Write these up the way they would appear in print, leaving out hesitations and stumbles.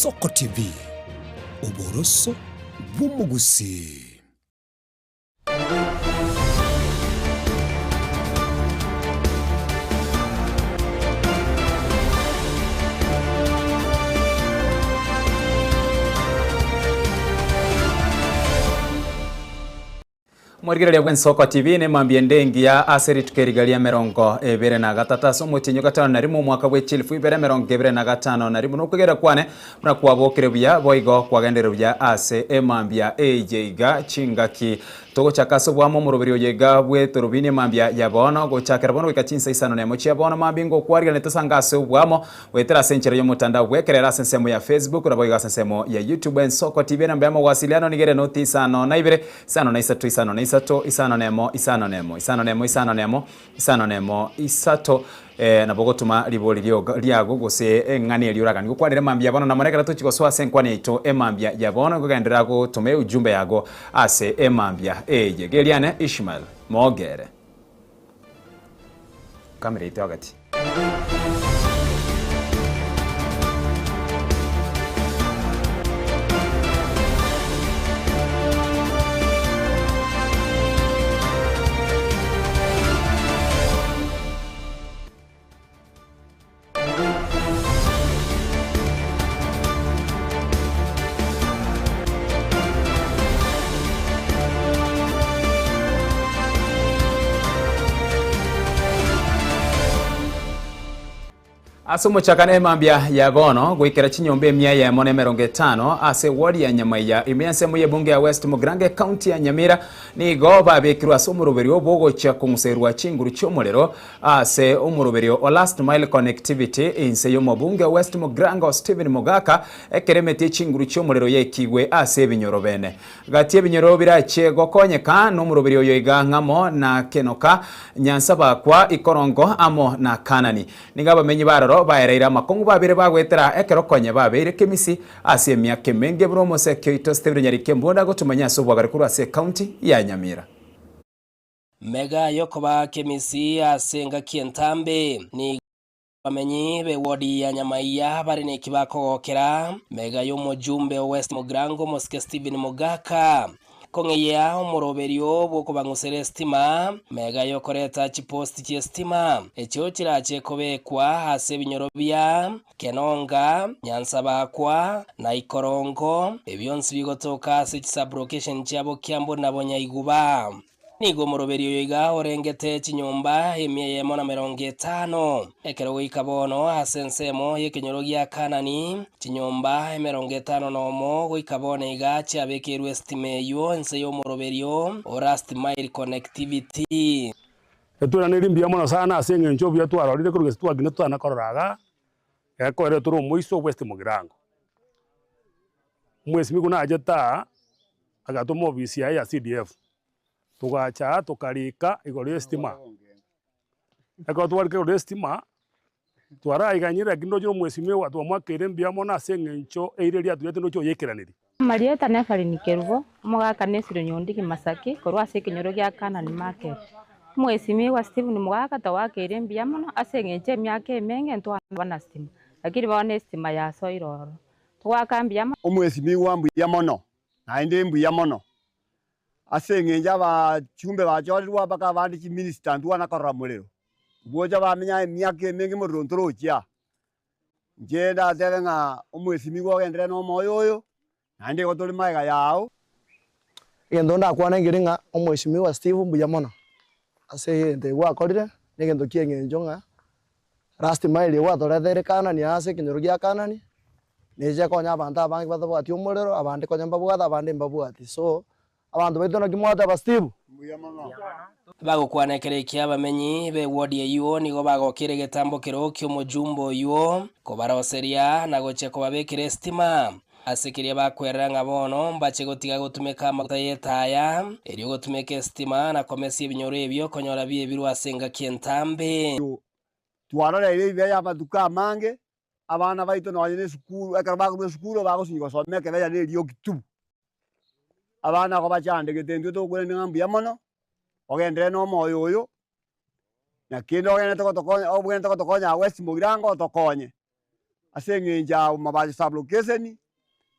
Ensoko TV, oboroso bw'omogusii. Omorigereria bw'Ensoko TV nemambia ende engiya ase rituko eriga ria emerongo ebere na gatato ase omotienyi o gatano na rimo omwaka bwe chilifu ibere emerongo ebere na gatano na rimo. Nokwegera kwane buna kwabokire buya boigo kwagenderire buya ase emambia eye iga chingaki togochaka ase oboamo omoroberi oyo iga bw'etorobini emambia ya bono gochakera bono goika chinsa isano nemo chia bono mambia ngokwariganete tosange ase oboamo Goetera ase enchera y'omotandao bw'ekerero ase ensemo ya Facebook naboigo ase ensemo ya YouTube Ensoko TV enamba y'amogwasiliano nigo ere noti isano na ibere, isano na isato, isano na isato, isano na emo, isano na emo, isano na emo, isano na emo, isano na emo, isato. Eh, nabo ogotoma ribori riogo riago gose eng'ana eria oraganie gokwanera emambia ya bono na mono ekero tochia gosoa ase enkwana yaito emambia ya bono nkogenderera gotoma eujumbe yago ase emambia eye. Geriane Ishmael Mogere. Kamera yaito agati. Ase omochakano emambia ya bono goikera chinyomba emia eyemo na emerongo etano ase eward ya Nyamaiya ime y'ensemo y'ebunge ya West Mugirango ecounty ya Nyamira nigo babekirwe ase omoroberio bw'ogochia kong'userwa chinguru chi'omorero Ase omoroberio o Last Mile Connectivity inse y'omobunge o West Mugirango Stephen Mogaka ekero emeti echinguru chi'omorero yaikigwe ase ebinyoro bene. Gati ebinyoro birachie gokonyeka nomoroberio oyo iga ng'amo na Kenoka, Nyansabakwa, Ikorongo amo na Kanani. Nigo abamenyi baroro baereire amakong'u babere bagoetera ekero konya babeire kemisi ase emiaka emenge buna omoseki oito Stephen Nyarikembunda agotomanya ase obwagare korwa ase ecounty ya Nyamira. Mega y'okobaa kemisi ase engaki entambe. Nigo abamenyi b'ewodi ya Nyamaiya bare neki bakogokera mega y'omojumbe o West Mugirango omosike Stephen Mogaka kong'eyia omoroberio bw'okobang'usera esitima mega y'okoreta chiposti chi'esitima echio chirache kobekwa ase ebinyoro bia Kenonga, Nyansabakwa, na Ikorongo, ebionsi bigotoka ase chisublocation chiabo Kiambu na Bonyaiguba. Nigo omoroberi oyo iga orengete chinyomba emia eyemo na merongo etano. Ekero goika bono ase ensemo y'ekenyoro gia Kanani, chinyomba emerongo etano nomo goika bono iga chiabekeirwe esitima eyio inse y'omoroberio o Last Mile Connectivity. Etweraneirie mbuya mono sana ase eng'encho obuya twarorire korwa gese twakina totana korora igaa, egekorero tore omoiso West Mugirango. Omwesimigwa nachete aa, agatoma ofisi yaye ya CDF, togacha aa tokarika igoro ya estima, ekero twarika igoro ya estima, twaraiganyire lakini ndoche omwesimigwa twamoakeire mbuya mono ase eng'encho eira eria aturetire ndoche oyekeraniri. Amarieta n'Eferini Kerubo, omogaka n'Esiro Nyondigi Masaki, korwa ase ekenyoro gia Kanani Market. Omwesimigwa Stephen Mogaka togakeire mbuya mono ase eng'encho emiaka emenge ntwanaba na stima, lakini bono estima yasoire ororo. Togoaka mbuya mono. Omwesimigwa mbuya mono, naende mbuya mono, ase eng'encho abachumbe bachorirwe mpaka abande chiminista ntwana korora morero, gocha bamenya emiaka emenge morero ntorochia. Inche ndatebe ng'a omwesimigwa ogenderere nomoyo oyo, naende igo tore magega yao. Egento ndakwane nkeri ng'a omwesimigwa Steve mbuya mono ase egento eke gwakorire, na egento kia eng'encho ng'a last mile gwatoreteire Kanani aa ase ekenyoro gia Kanani, neche konya abanto abange batabwati omorero, abande konya mbabwate abande mbabwati. So, Abanto baito naki mwateba Steve? Bagokwana ekero ekio abamenyi b'ewodi eyio nigo bagokeire egetambo kero ki'omojumbe oyio, kobaroseria na gochia kobabekera esitima. Ase keria bakwerera ng'a bono mbache gotiga gotumeka amaguta y'etaya, erio gotumeka esitima na komesia ebinyoro ebio konyora biebirwe ase engaki entambe. Twaroreire ebibe y'amatuko amange, abana baito nonye na esukuru, ekero bakorwa esukuru bagosinywa gosoma ekebeya na erioki tu. Abana igo bachandegete intwe tokwerende ng'a mbuya mono, ogenderere na omoyo oyo, na kende ogenderete gotokonya obwenerete gotokonya agwo ase mogirango otokonye. Ase eng'encho ya Mabacho sub-location,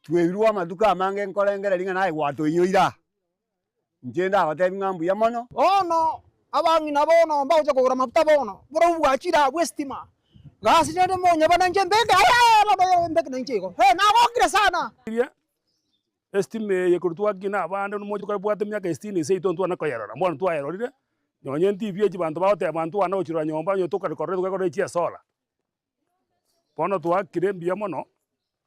tweirwe amatuko amange nkorengereria ng'a naye gwatoinyoire aa. Inche ndagotebi ng'a mbuya mono. Bono abang'ina bono mbagocha kogora amafuta bono, borobwo bwachire aa bw'esitima. Gasi rende monyeba nainche mbeke ayee bono mbeke nainche igo, eh nagokire sana. Estima eye korwa twakina abande nomoche kobwate emiaka sitini seito ntwana koyerora, bono twayerorire, nonye entibi echi banto bagoteba ntwana gochirora nyomba onye tokare korora tokakorora echi esolar. Bono twaakire mbuya mono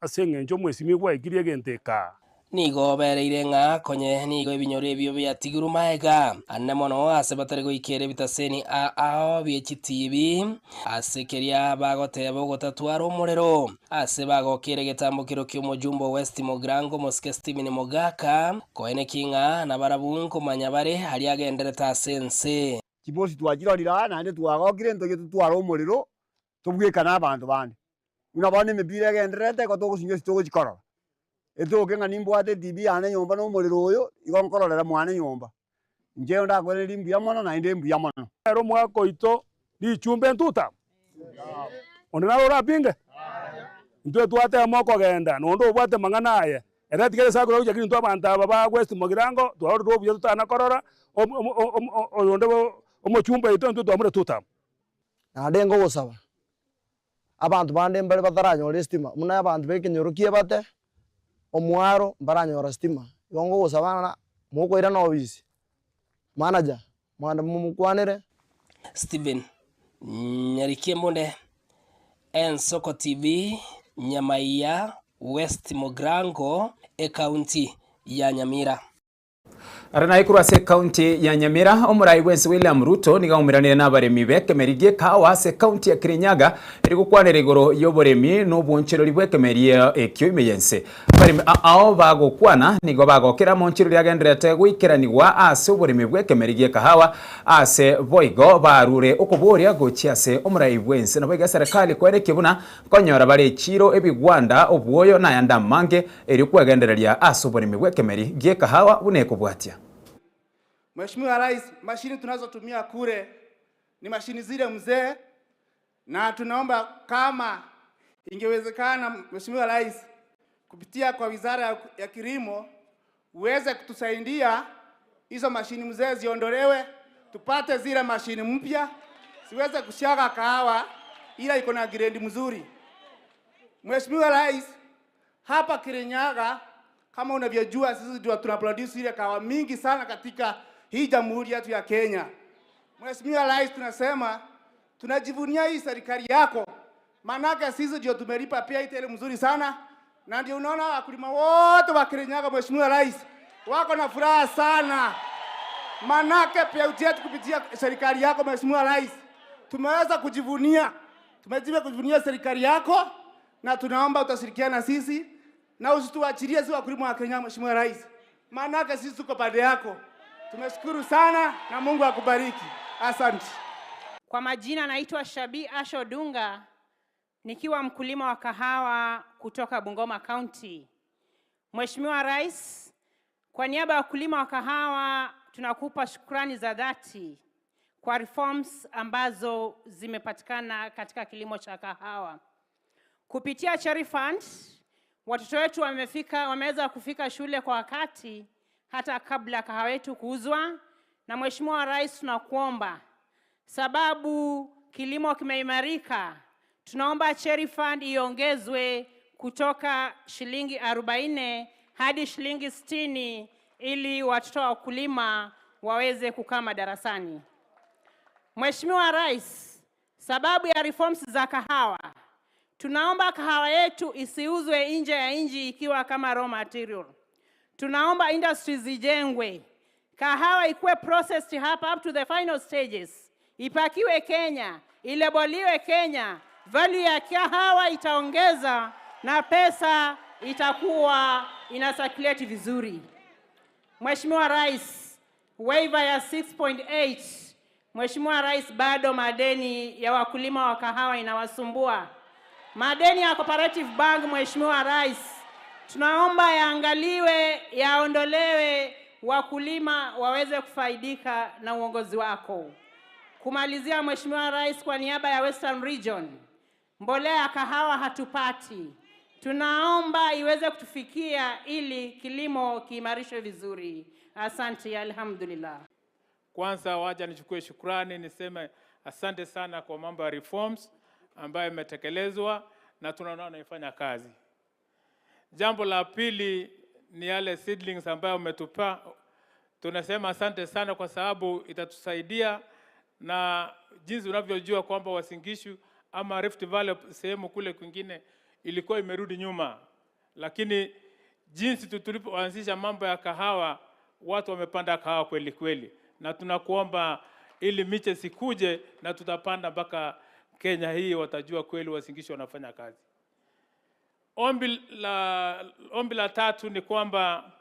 ase eng'encho omwesimi gwaikirie egento eke aa. Nigo bereire ng'a konye nigo ebinyoro ebio biatigirwe magega ane mono ase batari goikera ebitaseni ao bie chitibi, ase keria bagoteba ogotatwara omorero, ase bagokera egetambokero ki'omojumbe o West Mugirango omosike Stephen Mogaka, koeneki ng'a nabarabwo nkomanya bare aria agenderete ase ense. Chibosi twachirorire aa naende twagokire ntoche totware omorero tobwekane abanto bande. Buna bono emepira egendererete igo togosinyo ase togochi korora. Etoke ng'a nimbwate etibi yane nyomba na omorero oyo, igo nkororera mwane nyomba. Inche ndakwereria mbuya mono naende mbuya mono. Ere omogaka oito richumbe ntuta, onde naro orapinge? Intwe twatema okogenda, na onde obwate amang'ana aye, ere atigare ase akorora gochia lakini intwe abanto aba ba West Mogirango twarorire obuya totana korora, oyonde omochumba oito intwe twamure tutam. Naende nkogosaba, abanto bande mbare bataranyora estima, buna abanto ba ekenyoro kiebate, omwaro mbaranyora stima. Igo nkogosaba ng'a mokoirana obisi, manager, mwande momokwanere. Stephen Nyarikie Mbunde, Ensoko TV, Nyamaiya, West Mugirango, Ekaunti ya Nyamira. Are naye korwa ase ekaunti ya Nyamira, omorai bwensi William Ruto nigo aumeranire nabaremi b'ekemeri gi'ekahawa ase ekaunti ya Kirinyaga eri gokwanera igoro y'oboremi na obwonchoreri bw'ekemeri ekio ime y'ense. Abaremi ao bagokwana nigo bagokera amonchoreri agendererete goikeranigwa ase oboremi bw'ekemeri gi'ekahawa ase boigo barure okoboria gochia ase omorai bwense naboigo eserekali koenekia buna Nkonyora bare echiiro, ebigwanda, obwoyo, na ayande amange, erio kwegendereria ase oboremi bw'ekemeri gi'ekahawa buna ekobwatia. Mheshimiwa Rais, mashini tunazotumia kule ni mashini zile mzee, na tunaomba kama ingewezekana, Mheshimiwa Rais, kupitia kwa Wizara ya Kilimo uweze kutusaidia hizo mashini mzee ziondolewe, tupate zile mashini mpya siweze kushaga kahawa ila iko na grade mzuri. Mheshimiwa Rais, hapa Kirinyaga kama unavyojua sisi ndio tunaproduce ile kahawa mingi sana katika hii jamhuri yetu ya Kenya. Mheshimiwa Rais, tunasema tunajivunia hii serikali yako, manake sisi ndio tumelipa pia ile mzuri sana, na ndio unaona wakulima wote wa Kirinyaga, Mheshimiwa Rais, wako na furaha sana, manake payout yetu kupitia serikali yako Mheshimiwa Rais tumeweza kujivunia, tumejiva kujivunia serikali yako, na tunaomba utashirikiana na sisi na usituachilie sisi wakulima wa Kenya, Mheshimiwa Rais, maanake sisi tuko pande yako. Tumeshukuru sana na Mungu akubariki. Asante. Kwa majina naitwa Shabi Asha Odunga nikiwa mkulima wa kahawa kutoka Bungoma County. Mheshimiwa Rais, kwa niaba ya wakulima wa kahawa tunakupa shukrani za dhati kwa reforms ambazo zimepatikana katika kilimo cha kahawa. Kupitia Cherry Fund, watoto wetu wamefika, wameweza kufika shule kwa wakati hata kabla kahawa yetu kuuzwa. Na Mheshimiwa Rais, tunakuomba sababu kilimo kimeimarika, tunaomba Cherry Fund iongezwe kutoka shilingi 40 hadi shilingi 60 ili watoto wa wakulima waweze kukaa madarasani. Mheshimiwa Rais, sababu ya reforms za kahawa, tunaomba kahawa yetu isiuzwe nje ya nchi ikiwa kama raw material. Tunaomba industries zijengwe, kahawa ikuwe processed hapa up to the final stages, ipakiwe Kenya, ileboliwe Kenya, value ya kahawa itaongeza na pesa itakuwa ina circulate vizuri. Mheshimiwa Rais, waiver ya 6.8 Mheshimiwa Rais, bado madeni ya wakulima wa kahawa inawasumbua. Madeni ya Cooperative Bank, Mheshimiwa Rais, tunaomba yaangaliwe, yaondolewe, wakulima waweze kufaidika na uongozi wako. Kumalizia, Mheshimiwa Rais, kwa niaba ya Western Region, Mbolea ya kahawa hatupati. Tunaomba iweze kutufikia ili kilimo kiimarishwe vizuri. Asante, alhamdulillah. Kwanza wacha nichukue shukrani niseme asante sana kwa mambo ya reforms ambayo imetekelezwa na tunaona wanaifanya kazi. Jambo la pili ni yale seedlings ambayo umetupa, tunasema asante sana kwa sababu itatusaidia na jinsi unavyojua kwamba Uasin Gishu ama Rift Valley sehemu kule kwingine ilikuwa imerudi nyuma, lakini jinsi tu tulipoanzisha mambo ya kahawa watu wamepanda kahawa kweli kweli, na tunakuomba ili miche sikuje na tutapanda mpaka Kenya hii watajua kweli Uasin Gishu wanafanya kazi. Ombi la tatu ni kwamba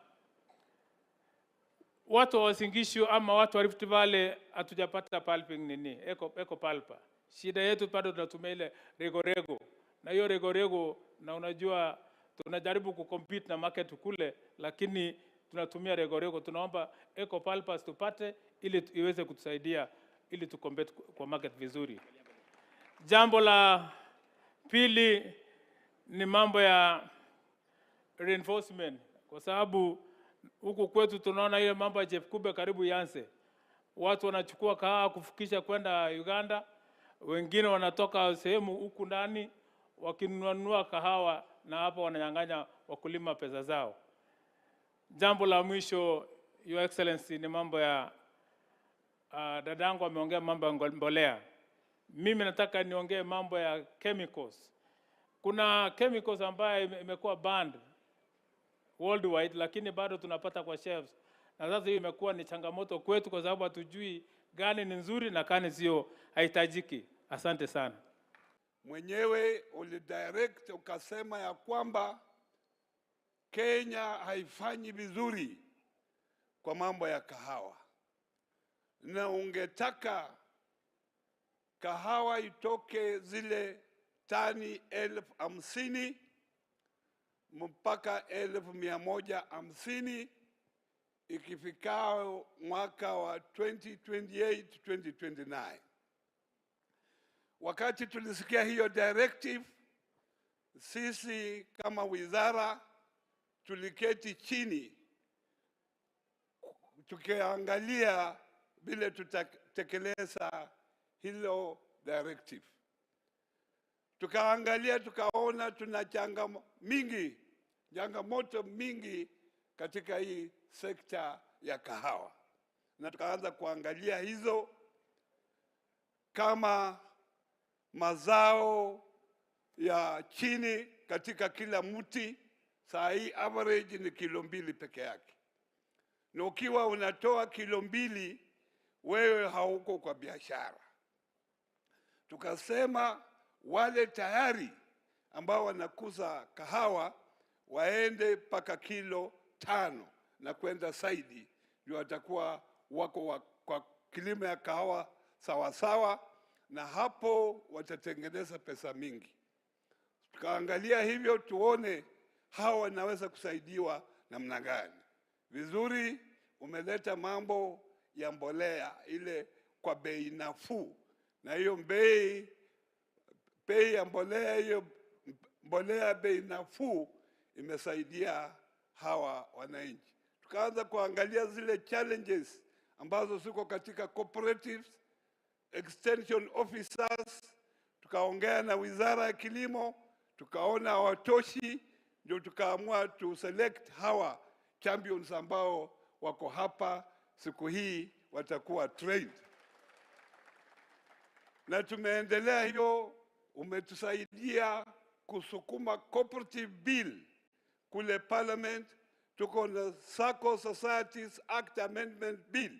watu wa Uasin Gishu ama watu wa Rift Valley hatujapata pulping nini eco pulper. Shida yetu bado tunatumia ile rego rego, na hiyo rego rego, na unajua tunajaribu kucompete na market kule, lakini tunatumia rego rego. Tunaomba eco pulpers tupate ili iweze kutusaidia ili tucompete kwa market vizuri. Jambo la pili ni mambo ya reinforcement, kwa sababu huku kwetu tunaona ile mambo ya Chepkube karibu ianze. Watu wanachukua kahawa kufikisha kwenda Uganda, wengine wanatoka sehemu huku ndani wakinunua kahawa na hapo wananyang'anya wakulima pesa zao. Jambo la mwisho, Your Excellency, ni mambo ya dadangu ameongea mambo ya mbolea. Mimi nataka niongee mambo ya chemicals. Kuna chemicals ambayo imekuwa banned worldwide, lakini bado tunapata kwa shelves, na sasa hiyo imekuwa ni changamoto kwetu kwa sababu hatujui gani ni nzuri na gani sio haitajiki. Asante sana. Mwenyewe ulidirect ukasema ya kwamba Kenya haifanyi vizuri kwa mambo ya kahawa, na ungetaka kahawa itoke zile tani 50,000 mpaka 150,000 ikifikao mwaka wa 2028 2029. Wakati tulisikia hiyo directive, sisi kama wizara tuliketi chini tukiangalia vile tutatekeleza hilo directive. Tukaangalia tukaona tuna changamoto mingi katika hii sekta ya kahawa, na tukaanza kuangalia hizo kama mazao ya chini katika kila mti. Saa hii average ni kilo 2 peke yake, na ukiwa unatoa kilo 2 wewe hauko kwa biashara. Tukasema wale tayari ambao wanakuza kahawa waende mpaka kilo 5 na kwenda zaidi, ndio watakuwa wako kwa kilimo ya kahawa sawasawa, na hapo watatengeneza pesa mingi. Tukaangalia hivyo tuone hawa wanaweza kusaidiwa namna gani. Vizuri, umeleta mambo ya mbolea ile kwa bei nafuu, na hiyo bei ya mbolea, hiyo mbolea bei nafuu imesaidia hawa wananchi. Tukaanza kuangalia zile challenges ambazo ziko katika cooperatives, extension officers, tukaongea na Wizara ya Kilimo, tukaona hawatoshi, ndio tukaamua tu select hawa champions ambao wako hapa siku hii watakuwa trained. Na tumeendelea hivyo, umetusaidia kusukuma cooperative bill kule parliament. Tuko na Sacco Societies Act Amendment Bill.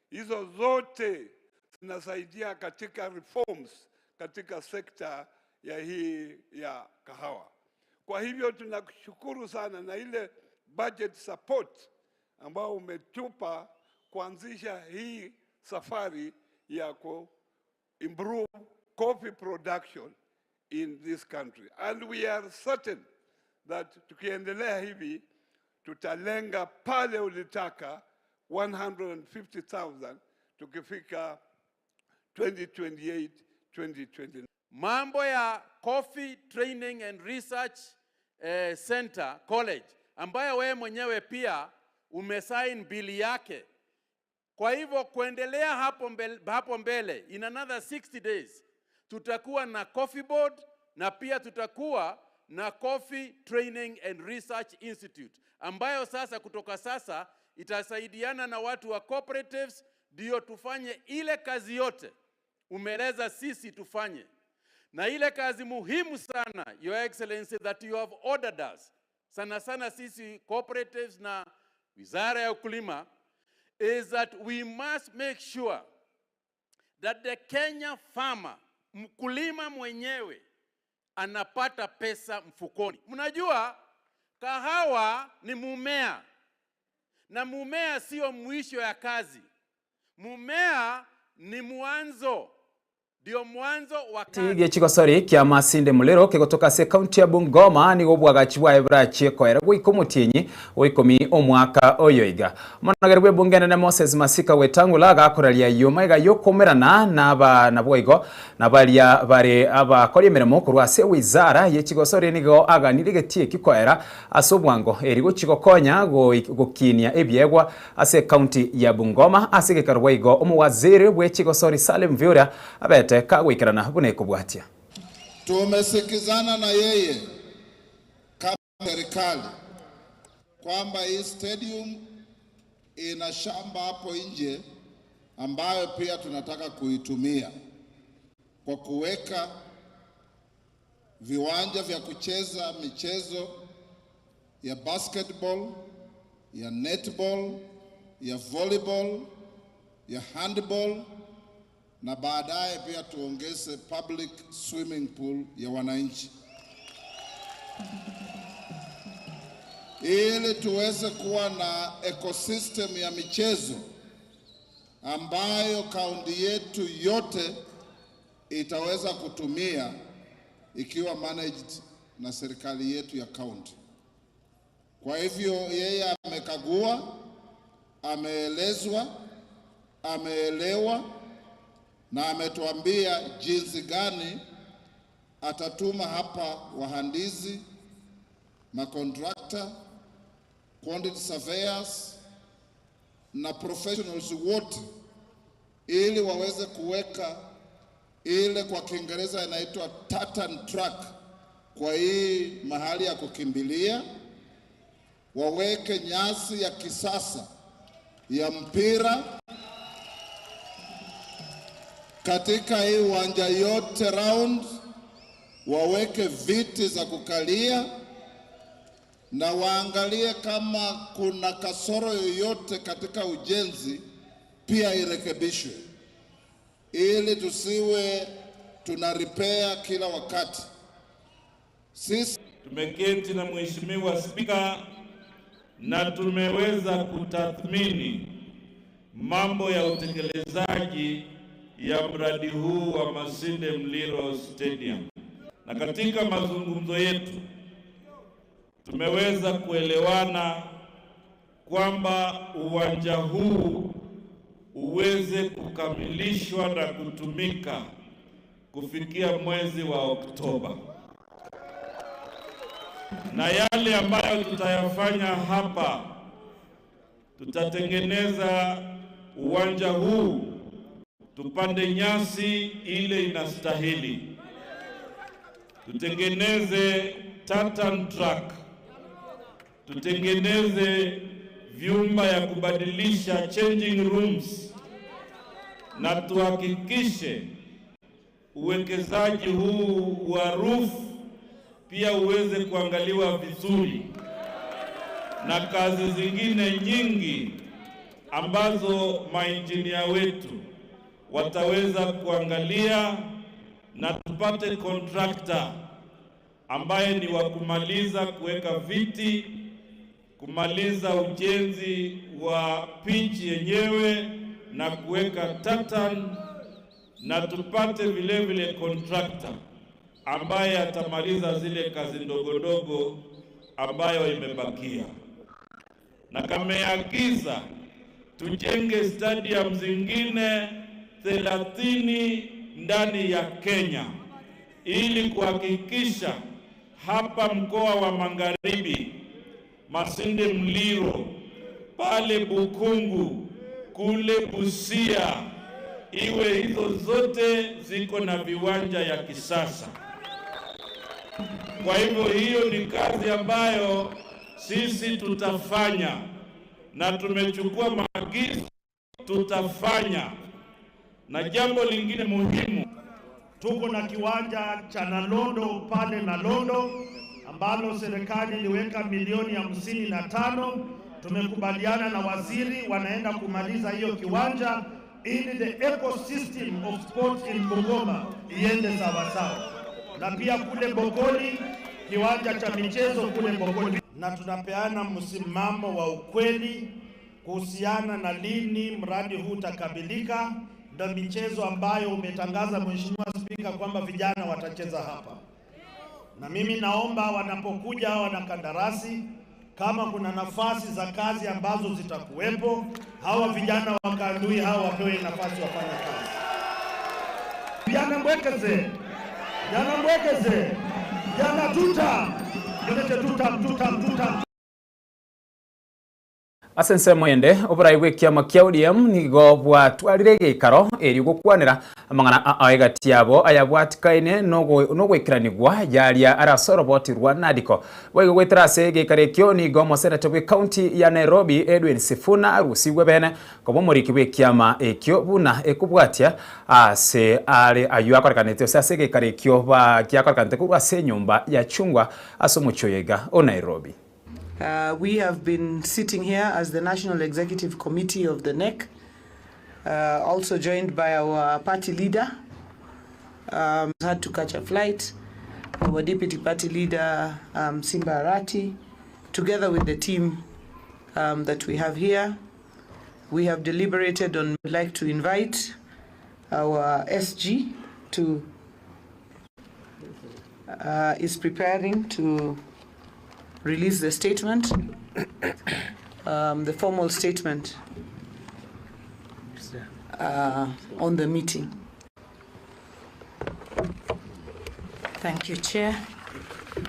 Hizo zote zinasaidia katika reforms katika sekta ya hii ya kahawa. Kwa hivyo tunakushukuru sana na ile budget support ambao umetupa kuanzisha hii safari ya ku improve coffee production in this country. And we are certain that tukiendelea hivi tutalenga pale ulitaka 150,000 tukifika 2028 2029. Mambo ya Coffee Training and Research eh, Center College ambayo wewe mwenyewe pia umesign bili yake. Kwa hivyo kuendelea hapo mbele, hapo mbele in another 60 days tutakuwa na coffee board na pia tutakuwa na Coffee Training and Research Institute ambayo sasa kutoka sasa itasaidiana na watu wa cooperatives ndio tufanye ile kazi yote umeeleza sisi tufanye, na ile kazi muhimu sana Your Excellency that you have ordered us, sana sana sisi cooperatives na Wizara ya Ukulima is that we must make sure that the Kenya farmer, mkulima mwenyewe anapata pesa mfukoni. Mnajua kahawa ni mumea na mumea sio mwisho ya kazi. Mumea ni mwanzo, ndio mwanzo wa kazi. Gechigosori kia Masinde Muliro kegotoka ase ekaunti ya Bungoma nigo obwagachi bwaye borachie koera goika omotienyi o ikomi omwaka oyo iga. Omonogeri bw'ebunge enene Moses Masika Wetangula agakoraria ayio maiga y'okoumerana naba naboigo na baria bare abakori emeremo korwa ase ewizara ye chigosori nigo aganirie egetii eki koera ase obwango eri gochia gokonya gokinia ebiegwa ase ekaunti ya Bungoma ase egekaro boigo omowaziri bwe chigosori Salim Mvurya abete kagoikerana buna ekobwatia. Tumesikizana na yeye kama serikali kwamba hii stadium ina shamba hapo nje ambayo pia tunataka kuitumia kwa kuweka viwanja vya kucheza michezo ya basketball, ya netball, ya volleyball, ya handball na baadaye pia tuongeze public swimming pool ya wananchi ili tuweze kuwa na ecosystem ya michezo ambayo kaunti yetu yote itaweza kutumia ikiwa managed na serikali yetu ya kaunti. Kwa hivyo yeye amekagua, ameelezwa, ameelewa na ametuambia jinsi gani atatuma hapa wahandisi, makontrakta, quantity surveyors na professionals wote ili waweze kuweka ile kwa Kiingereza inaitwa tartan track kwa hii mahali ya kukimbilia, waweke nyasi ya kisasa ya mpira katika hii uwanja yote round, waweke viti za kukalia na waangalie kama kuna kasoro yoyote katika ujenzi pia irekebishwe, ili tusiwe tuna repair kila wakati. Sisi tumeketi na Mheshimiwa Spika na tumeweza kutathmini mambo ya utekelezaji ya mradi huu wa Masinde Muliro Stadium, na katika mazungumzo yetu tumeweza kuelewana kwamba uwanja huu uweze kukamilishwa na kutumika kufikia mwezi wa Oktoba, na yale ambayo tutayafanya hapa, tutatengeneza uwanja huu, tupande nyasi ile inastahili, tutengeneze tartan track, tutengeneze vyumba ya kubadilisha changing rooms, na tuhakikishe uwekezaji huu wa roof pia uweze kuangaliwa vizuri na kazi zingine nyingi ambazo mainjinia wetu wataweza kuangalia na tupate contractor ambaye ni wa kumaliza kuweka viti, kumaliza ujenzi wa pitch yenyewe na kuweka tartan, na tupate vile vile contractor ambaye atamaliza zile kazi ndogo ndogo ambayo imebakia. Na kameagiza tujenge stadium zingine 30 ndani ya Kenya. ili kuhakikisha hapa mkoa wa Magharibi, Masinde Muliro, pale Bukungu, kule Busia, iwe hizo zote ziko na viwanja ya kisasa. Kwa hivyo hiyo ni kazi ambayo sisi tutafanya na tumechukua maagizo tutafanya. Na jambo lingine muhimu, tuko na kiwanja cha Nalondo pale Nalondo ambalo serikali iliweka milioni 55. Tumekubaliana na waziri wanaenda kumaliza hiyo kiwanja ili the ecosystem of sports in Bungoma iende sawasawa, na pia kule Bokoli kiwanja cha michezo kule Bokoli, na tunapeana msimamo wa ukweli kuhusiana na lini mradi huu utakamilika. Ndio michezo ambayo umetangaza Mheshimiwa Spika kwamba vijana watacheza hapa, na mimi naomba wanapokuja hawa wanakandarasi, kama kuna nafasi za kazi ambazo zitakuwepo, hawa vijana wa Kandui hawa wapewe nafasi wafanye kazi. Vijana mbwekeze, vijana mbwekeze, vijana tuta, tuta tuta tuta. Ase ensemo ende, oborai bwa ekiama kia ODM nigo bwatwarire egeikaro erio gokwanera amang'ana ao egati yabo ayabwatikaine nogoikeranigwa yaria are ase oroboti rwa NADCO. Boigo goetera ase egeikaro ekio nigo omoseneta bwe county ya Nairobi Edwin Sifuna arusigwe bene koba omoriki bwe ekiama ekio buna ekobwatia ase are ayio akorekanete gose ase egeikaro ekio ba giakorekanete korwa ase enyomba ya Chungwa ase omochie oyo iga o Nairobi. Uh, we have been sitting here as the National Executive Committee of the NEC, also joined by our party leader, had to catch a flight, our deputy party leader, Simba Arati, together with the team that we have here. We have deliberated on, we'd like to invite our SG to, is preparing to release the statement, the formal statement on the meeting. Thank you, Chair.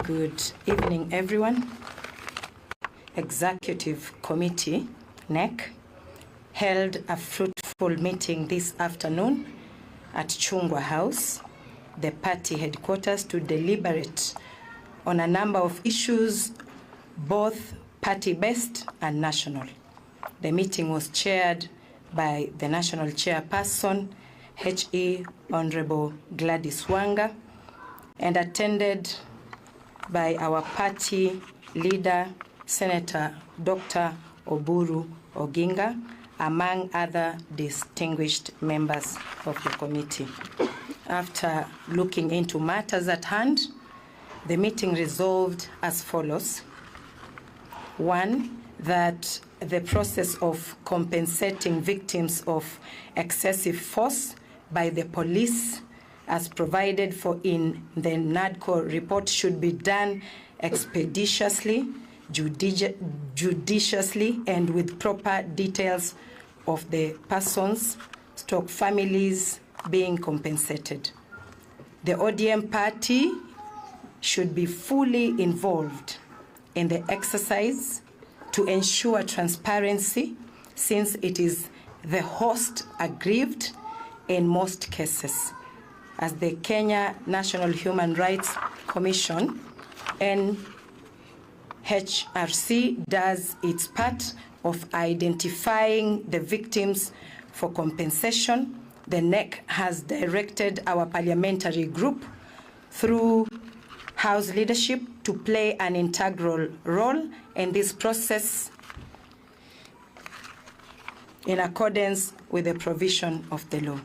Good evening, everyone. Executive Committee, NEC, held a fruitful meeting this afternoon at Chungwa House, the party headquarters, to deliberate on a number of issues, both party-based and national. The meeting was chaired by the national chairperson, H.E. Honorable Gladys Wanga, and attended by our party leader, Senator Dr. Oburu Oginga, among other distinguished members of the committee. After looking into matters at hand, the meeting resolved as follows. 1, that the process of compensating victims of excessive force by the police as provided for in the NADCO report should be done expeditiously, judiciously, and with proper details of the persons, stock families being compensated. The ODM party should be fully involved in the exercise to ensure transparency, since it is the host aggrieved in most cases. As the Kenya National Human Rights Commission, NHRC, does its part of identifying the victims for compensation, the NEC has directed our parliamentary group through House leadership to play an integral role in this process in accordance with the provision of the law.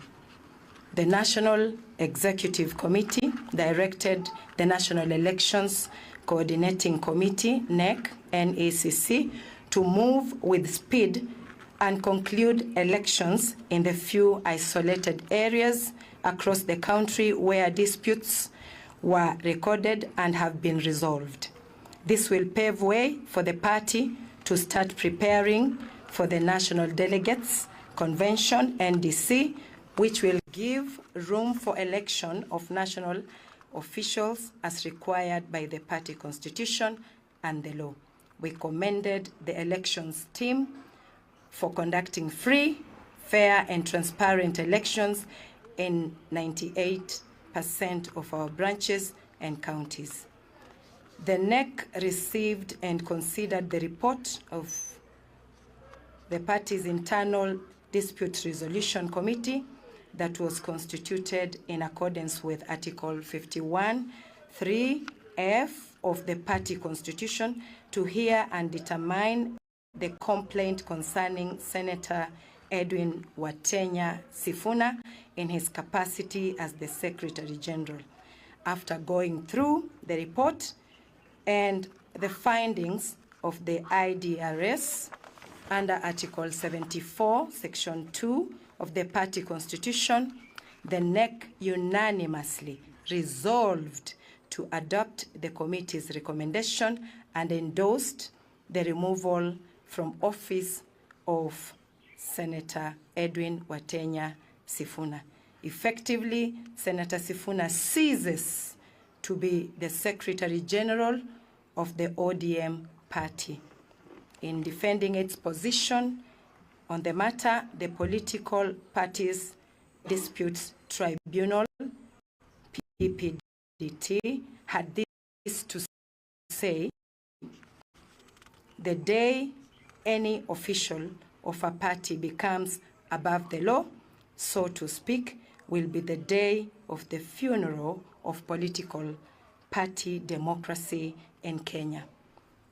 The National Executive Committee directed the National Elections Coordinating Committee, NEC, NECC, to move with speed and conclude elections in the few isolated areas across the country where disputes were recorded and have been resolved. This will pave way for the party to start preparing for the National Delegates Convention, NDC, which will give room for election of national officials as required by the party constitution and the law. We commended the elections team for conducting free, fair and transparent elections in 98% of our branches and counties. The NEC received and considered the report of the party's internal dispute resolution committee that was constituted in accordance with Article 51 3F of the party constitution to hear and determine the complaint concerning Senator Edwin Watenya Sifuna in his capacity as the Secretary General. After going through the report and the findings of the IDRS under Article 74, Section 2 of the party constitution, the NEC unanimously resolved to adopt the committee's recommendation and endorsed the removal from office of Senator Edwin Watenya Sifuna. Effectively, Senator Sifuna ceases to be the Secretary General of the ODM party. In defending its position on the matter, the Political Parties Disputes Tribunal, PPDT, had this to say: the day any official of a party becomes above the law, so to speak, will be the day of the funeral of political party democracy in Kenya.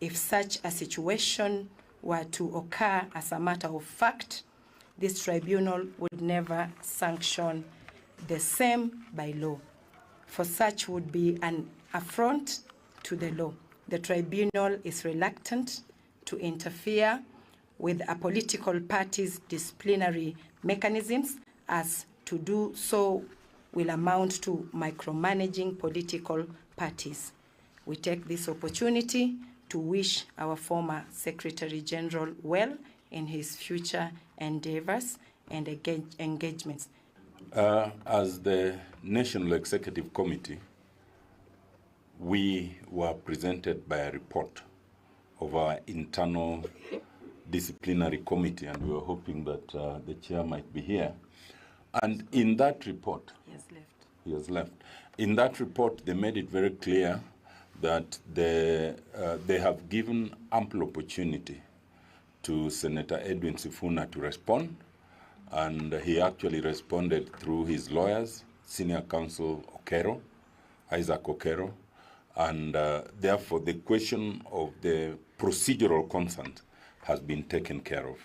If such a situation were to occur as a matter of fact, this tribunal would never sanction the same by law, for such would be an affront to the law. The tribunal is reluctant to interfere with a political party's disciplinary mechanisms, as to do so will amount to micromanaging political parties. We take this opportunity to wish our former Secretary General well in his future endeavors and engagements. As the National Executive Committee, we were presented by a report of our internal disciplinary committee, and we were hoping that the chair might be here. And in that report, He has left. He has left. In that report, they made it very clear that they have given ample opportunity to Senator Edwin Sifuna to respond, and he actually responded through his lawyers, Senior Counsel Okero, Isaac Okero, and therefore the question of the procedural consent has been taken care of.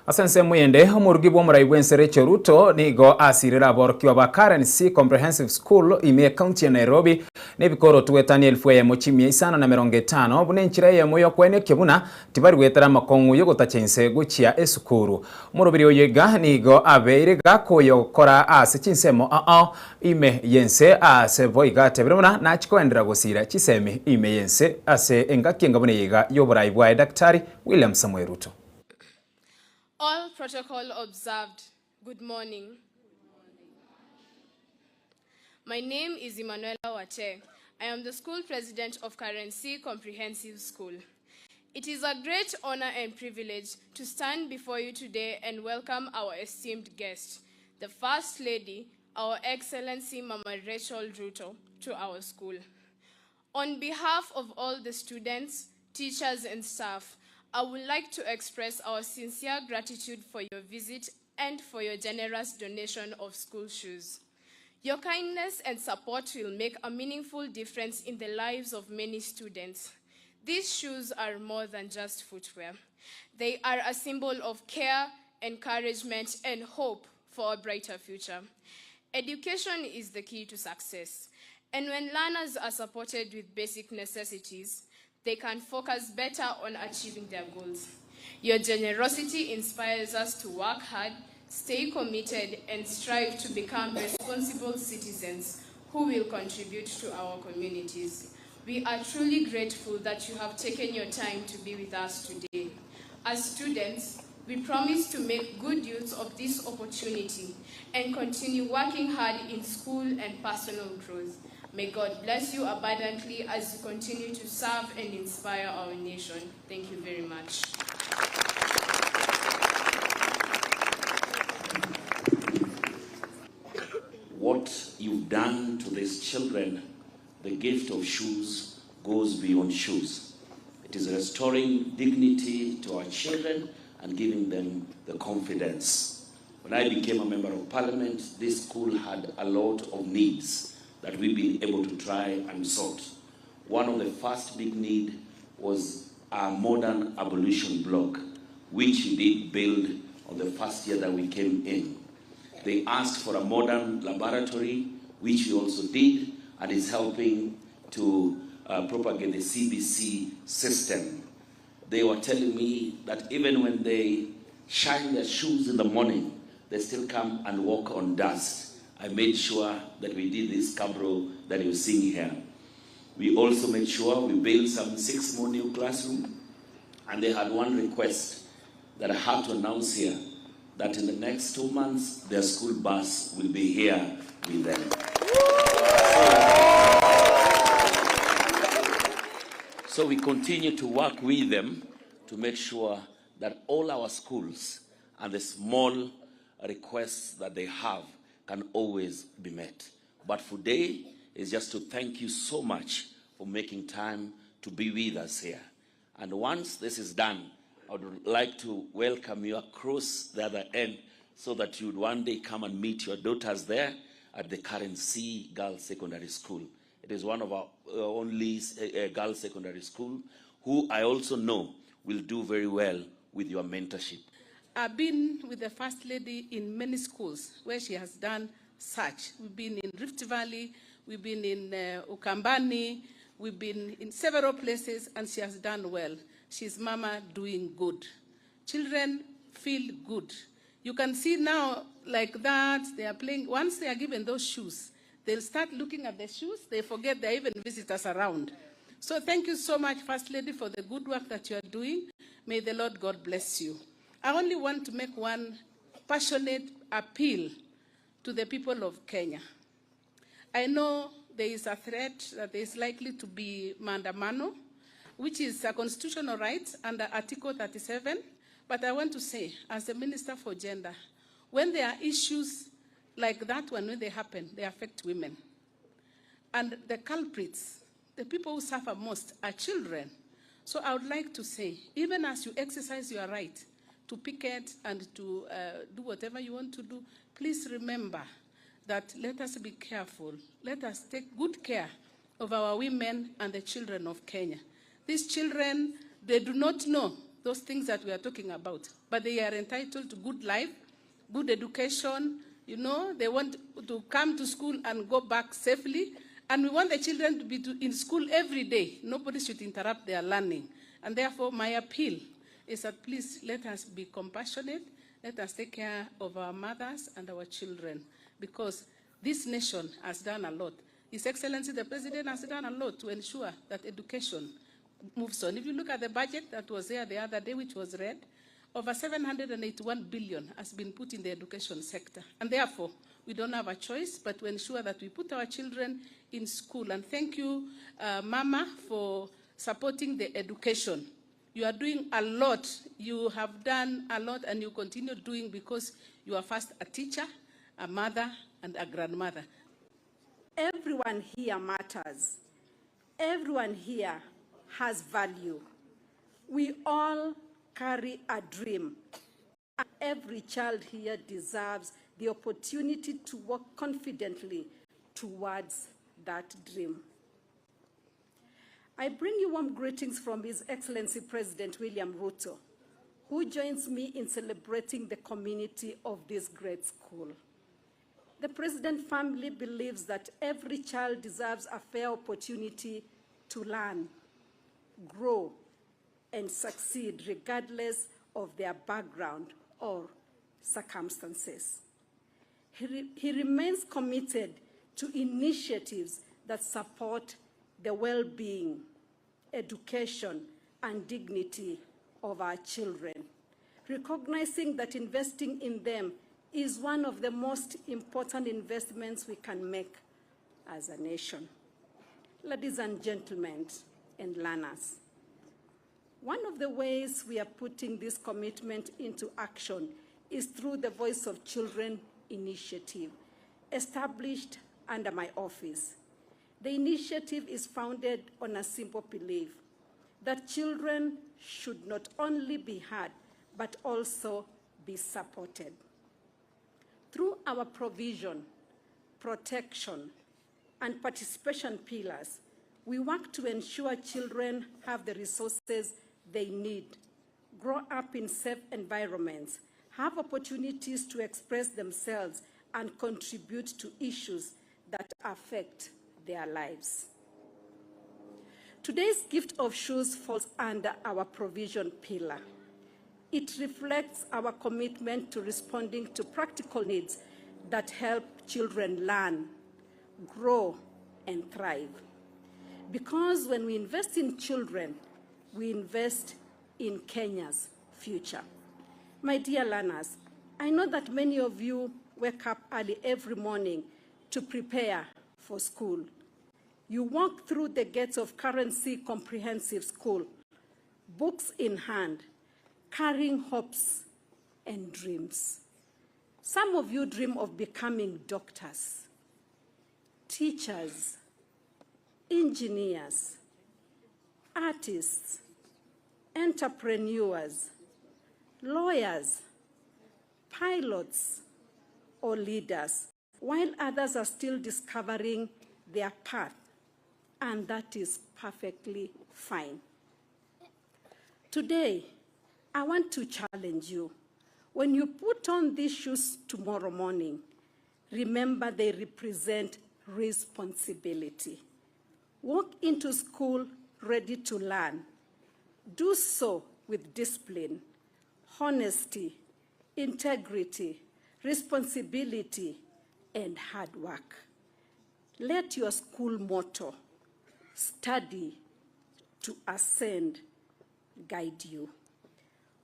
Ase ensemo eyende, omorugi bw'omorai bw'ense Rachel Ruto nigo asirire aborokigwa ba Karen C Comprehensive School ime ekaunti ya Nairobi nebikoroto goetania elfu eyemo chimia isano na emerongo etano buna enchera eyemo y'okoenekia buna tibari goetera amakong'u y'ogotacha inse gochia esukuru. Omoroberi oyo iga nigo abeire gakoyokora ase chinsemo ao ime y'ense ase boigo atebire buna nachie koenderera gosira chisemi ime y'ense ase engaki enga buna eye iga y'oborai bwaye Daktari William Samoei Ruto. All protocol observed. Good morning. My name is Emanuela Wate. I am the school president of Karen C Comprehensive School. It is a great honor and privilege to stand before you today and welcome our esteemed guest, the First Lady, Our Excellency Mama Rachel Ruto, to our school. On behalf of all the students, teachers, and staff, I would like to express our sincere gratitude for your visit and for your generous donation of school shoes. Your kindness and support will make a meaningful difference in the lives of many students. These shoes are more than just footwear. They are a symbol of care, encouragement, and hope for a brighter future. Education is the key to success. And when learners are supported with basic necessities, they can focus better on achieving their goals. Your generosity inspires us to work hard, stay committed, and strive to become responsible citizens who will contribute to our communities. We are truly grateful that you have taken your time to be with us today. As students, we promise to make good use of this opportunity and continue working hard in school and personal growth. May God bless you abundantly as you continue to serve and inspire our nation. Thank you very much. What you've done to these children, the gift of shoes goes beyond shoes. It is restoring dignity to our children and giving them the confidence. When I became a member of parliament, this school had a lot of needs that we've been able to try and sort. One of the first big need was a modern ablution block, which we did build on the first year that we came in. They asked for a modern laboratory, which we also did, and is helping to uh, propagate the CBC system. They were telling me that even when they shine their shoes in the morning, they still come and walk on dust. I made sure that we did this cabro that you're seeing here. We also made sure we built some six more new classrooms, and they had one request that I had to announce here that in the next two months, their school bus will be here with them. So we continue to work with them to make sure that all our schools and the small requests that they have can always be met. But for today is just to thank you so much for making time to be with us here. And once this is done, I would like to welcome you across the other end so that you would one day come and meet your daughters there at the Karen C Girls Secondary School. It is one of our uh, only uh, girls secondary school who I also know will do very well with your mentorship. I've been with the First Lady in many schools where she has done such. We've been in Rift Valley, we've been in uh, Ukambani, we've been in several places, and she has done well. She's mama doing good. Children feel good. You can see now, like that, they are playing. Once they are given those shoes, they'll start looking at the shoes. They forget there are even visitors around. So thank you so much, First Lady, for the good work that you are doing. May the Lord God bless you. I only want to make one passionate appeal to the people of Kenya. I know there is a threat that there is likely to be maandamano, which is a constitutional right under Article 37. But I want to say, as the Minister for Gender, when there are issues like that one, when they happen, they affect women. And the culprits, the people who suffer most, are children. So I would like to say, even as you exercise your right to picket and to uh, do whatever you want to do, please remember that let us be careful. Let us take good care of our women and the children of Kenya. These children, they do not know those things that we are talking about, but they are entitled to good life, good education. You know, they want to come to school and go back safely. And we want the children to be to, in school every day. Nobody should interrupt their learning. And therefore, my appeal is that please let us be compassionate. Let us take care of our mothers and our children because this nation has done a lot. His Excellency the President has done a lot to ensure that education moves on. If you look at the budget that was there the other day, which was read, over 781 billion has been put in the education sector. And therefore, we don't have a choice but to ensure that we put our children in school. And thank you, uh, Mama, for supporting the education. You are doing a lot. You have done a lot and you continue doing because you are first a teacher, a mother, and a grandmother. Everyone here matters. Everyone here has value. We all carry a dream. Every child here deserves the opportunity to walk confidently towards that dream. I bring you warm greetings from His Excellency President William Ruto, who joins me in celebrating the community of this great school. The President family believes that every child deserves a fair opportunity to learn, grow, and succeed regardless of their background or circumstances. He, re he remains committed to initiatives that support the well-being, education, and dignity of our children, recognizing that investing in them is one of the most important investments we can make as a nation. Ladies and gentlemen and learners, one of the ways we are putting this commitment into action is through the Voice of Children initiative, established under my office. The initiative is founded on a simple belief that children should not only be heard, but also be supported. Through our provision, protection, and participation pillars, we work to ensure children have the resources they need, grow up in safe environments, have opportunities to express themselves, and contribute to issues that affect their lives. Today's gift of shoes falls under our provision pillar. It reflects our commitment to responding to practical needs that help children learn, grow, and thrive. Because when we invest in children, we invest in Kenya's future. My dear learners, I know that many of you wake up early every morning to prepare for school. You walk through the gates of Currency Comprehensive School, books in hand, carrying hopes and dreams. Some of you dream of becoming doctors, teachers, engineers, artists, entrepreneurs, lawyers, pilots, or leaders, while others are still discovering their path, and that is perfectly fine. Today, I want to challenge you. When you put on these shoes tomorrow morning, remember they represent responsibility. Walk into school ready to learn. Do so with discipline, honesty, integrity, responsibility, and hard work. Let your school motto, study to ascend, guide you.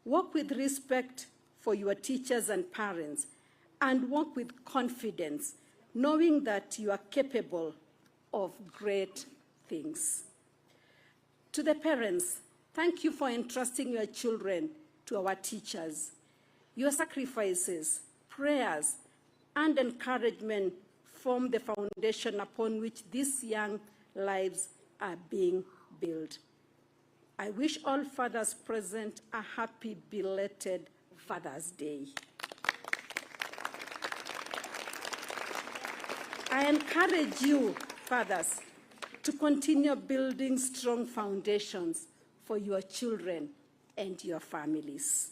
Walk with respect for your teachers and parents, and walk with confidence, knowing that you are capable of great things. To the parents, thank you for entrusting your children to our teachers. Your sacrifices, prayers, and encouragement form the foundation upon which these young lives are being built. I wish all fathers present a happy belated Father's Day. I encourage you, fathers, to continue building strong foundations for your children and your families.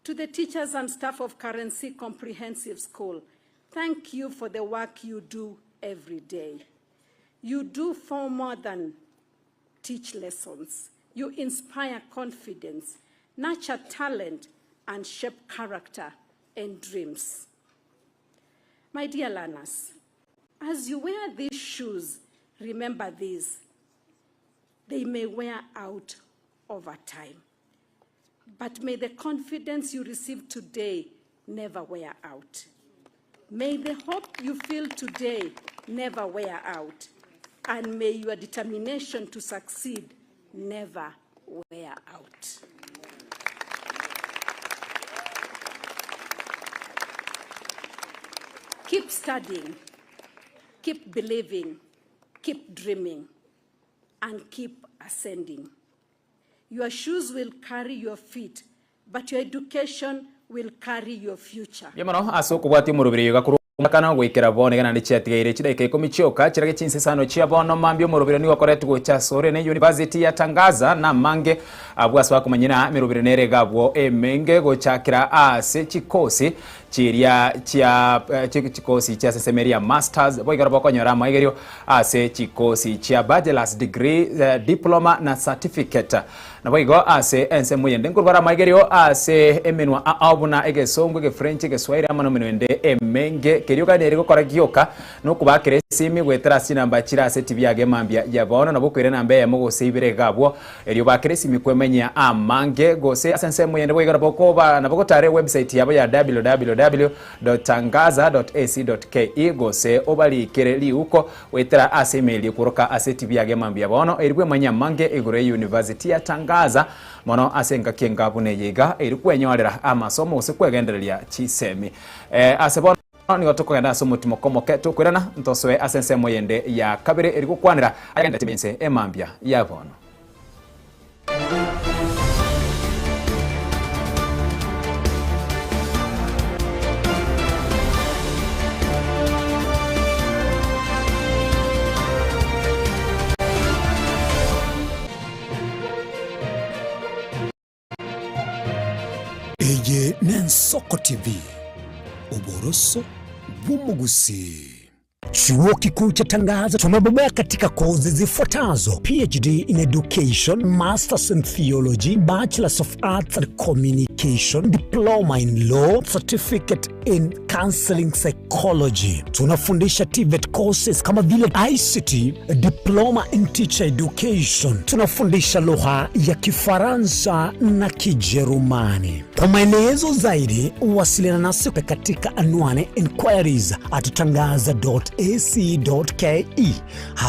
To the teachers and staff of Currency Comprehensive School, thank you for the work you do every day. You do far more than teach lessons. You inspire confidence, nurture talent, and shape character and dreams. My dear learners, as you wear these shoes, remember this. They may wear out over time. But may the confidence you receive today never wear out. May the hope you feel today never wear out. And may your determination to succeed never wear out. Keep studying, keep believing, keep dreaming, and keep ascending. Your shoes will carry your feet, but your education will carry your future. Mbuya mono ase okobwatia omoroberi oyo gakorwa omwakano goikera bono iga naende chiatigaire chidaika ikomi chioka chirage chinsesano chia bono mambia omoroberi nigo okoretwe gocha asore ne University ya Tangaza na amange abwo ase bakomanyera emeroberi nere iga abwo emenge gochakera ase chikosi chiria chia chikosi chia seseme ria masters boigo bokonyora amaigerio ase chikosi chia bachelors degree, diploma na certificate. Naboigo ase ensemo eyende nkorwara amaigerio ase emenwa ao buna egesongo, egefrench, egeswahili amo nemenwa ende emenge. Keria oganeire gokora gioka nokobakera esimi goetera ase chinamba chire ase etibi yago emambia ya bono nabo okoira enamba eyemo gose ibere iga abwo erio obakere esimi kwemanya. kwemanyia amange gose ase ensemo eyende boigo nabo okoba nabo ogotara ewebsite yabo ya www.tangaza.ac.ke gose obarikere riuko goetera ase email ekworoka ase etibi yage mambia bono eri bwemanyia amange igoro ye university ya Tangaza mono ase engaki enga buna eye iga eri kwenyorera amasomo gose kwegendereria chisemi ase bono nigo tokogenda ase omotimoko omoke tokoirana ntosoe ase ensemo eyende ya kabere eri gokwanera ayagenderete ense emambia ya bono. Eye n'Ensoko TV, oboroso bw'omogusii. Chuo Kikuu cha Tangaza tumebobea katika kozi zifuatazo: PhD in Education, Masters in Theology, Bachelors of Arts and Communication, Diploma in Law, Certificate in Counseling Psychology. Tunafundisha TVET courses kama vile ICT, Diploma in Teacher Education. Tunafundisha lugha ya Kifaransa na Kijerumani. Kwa maelezo zaidi, wasiliana nasi katika anwani inquiries at tangaza.ac.ke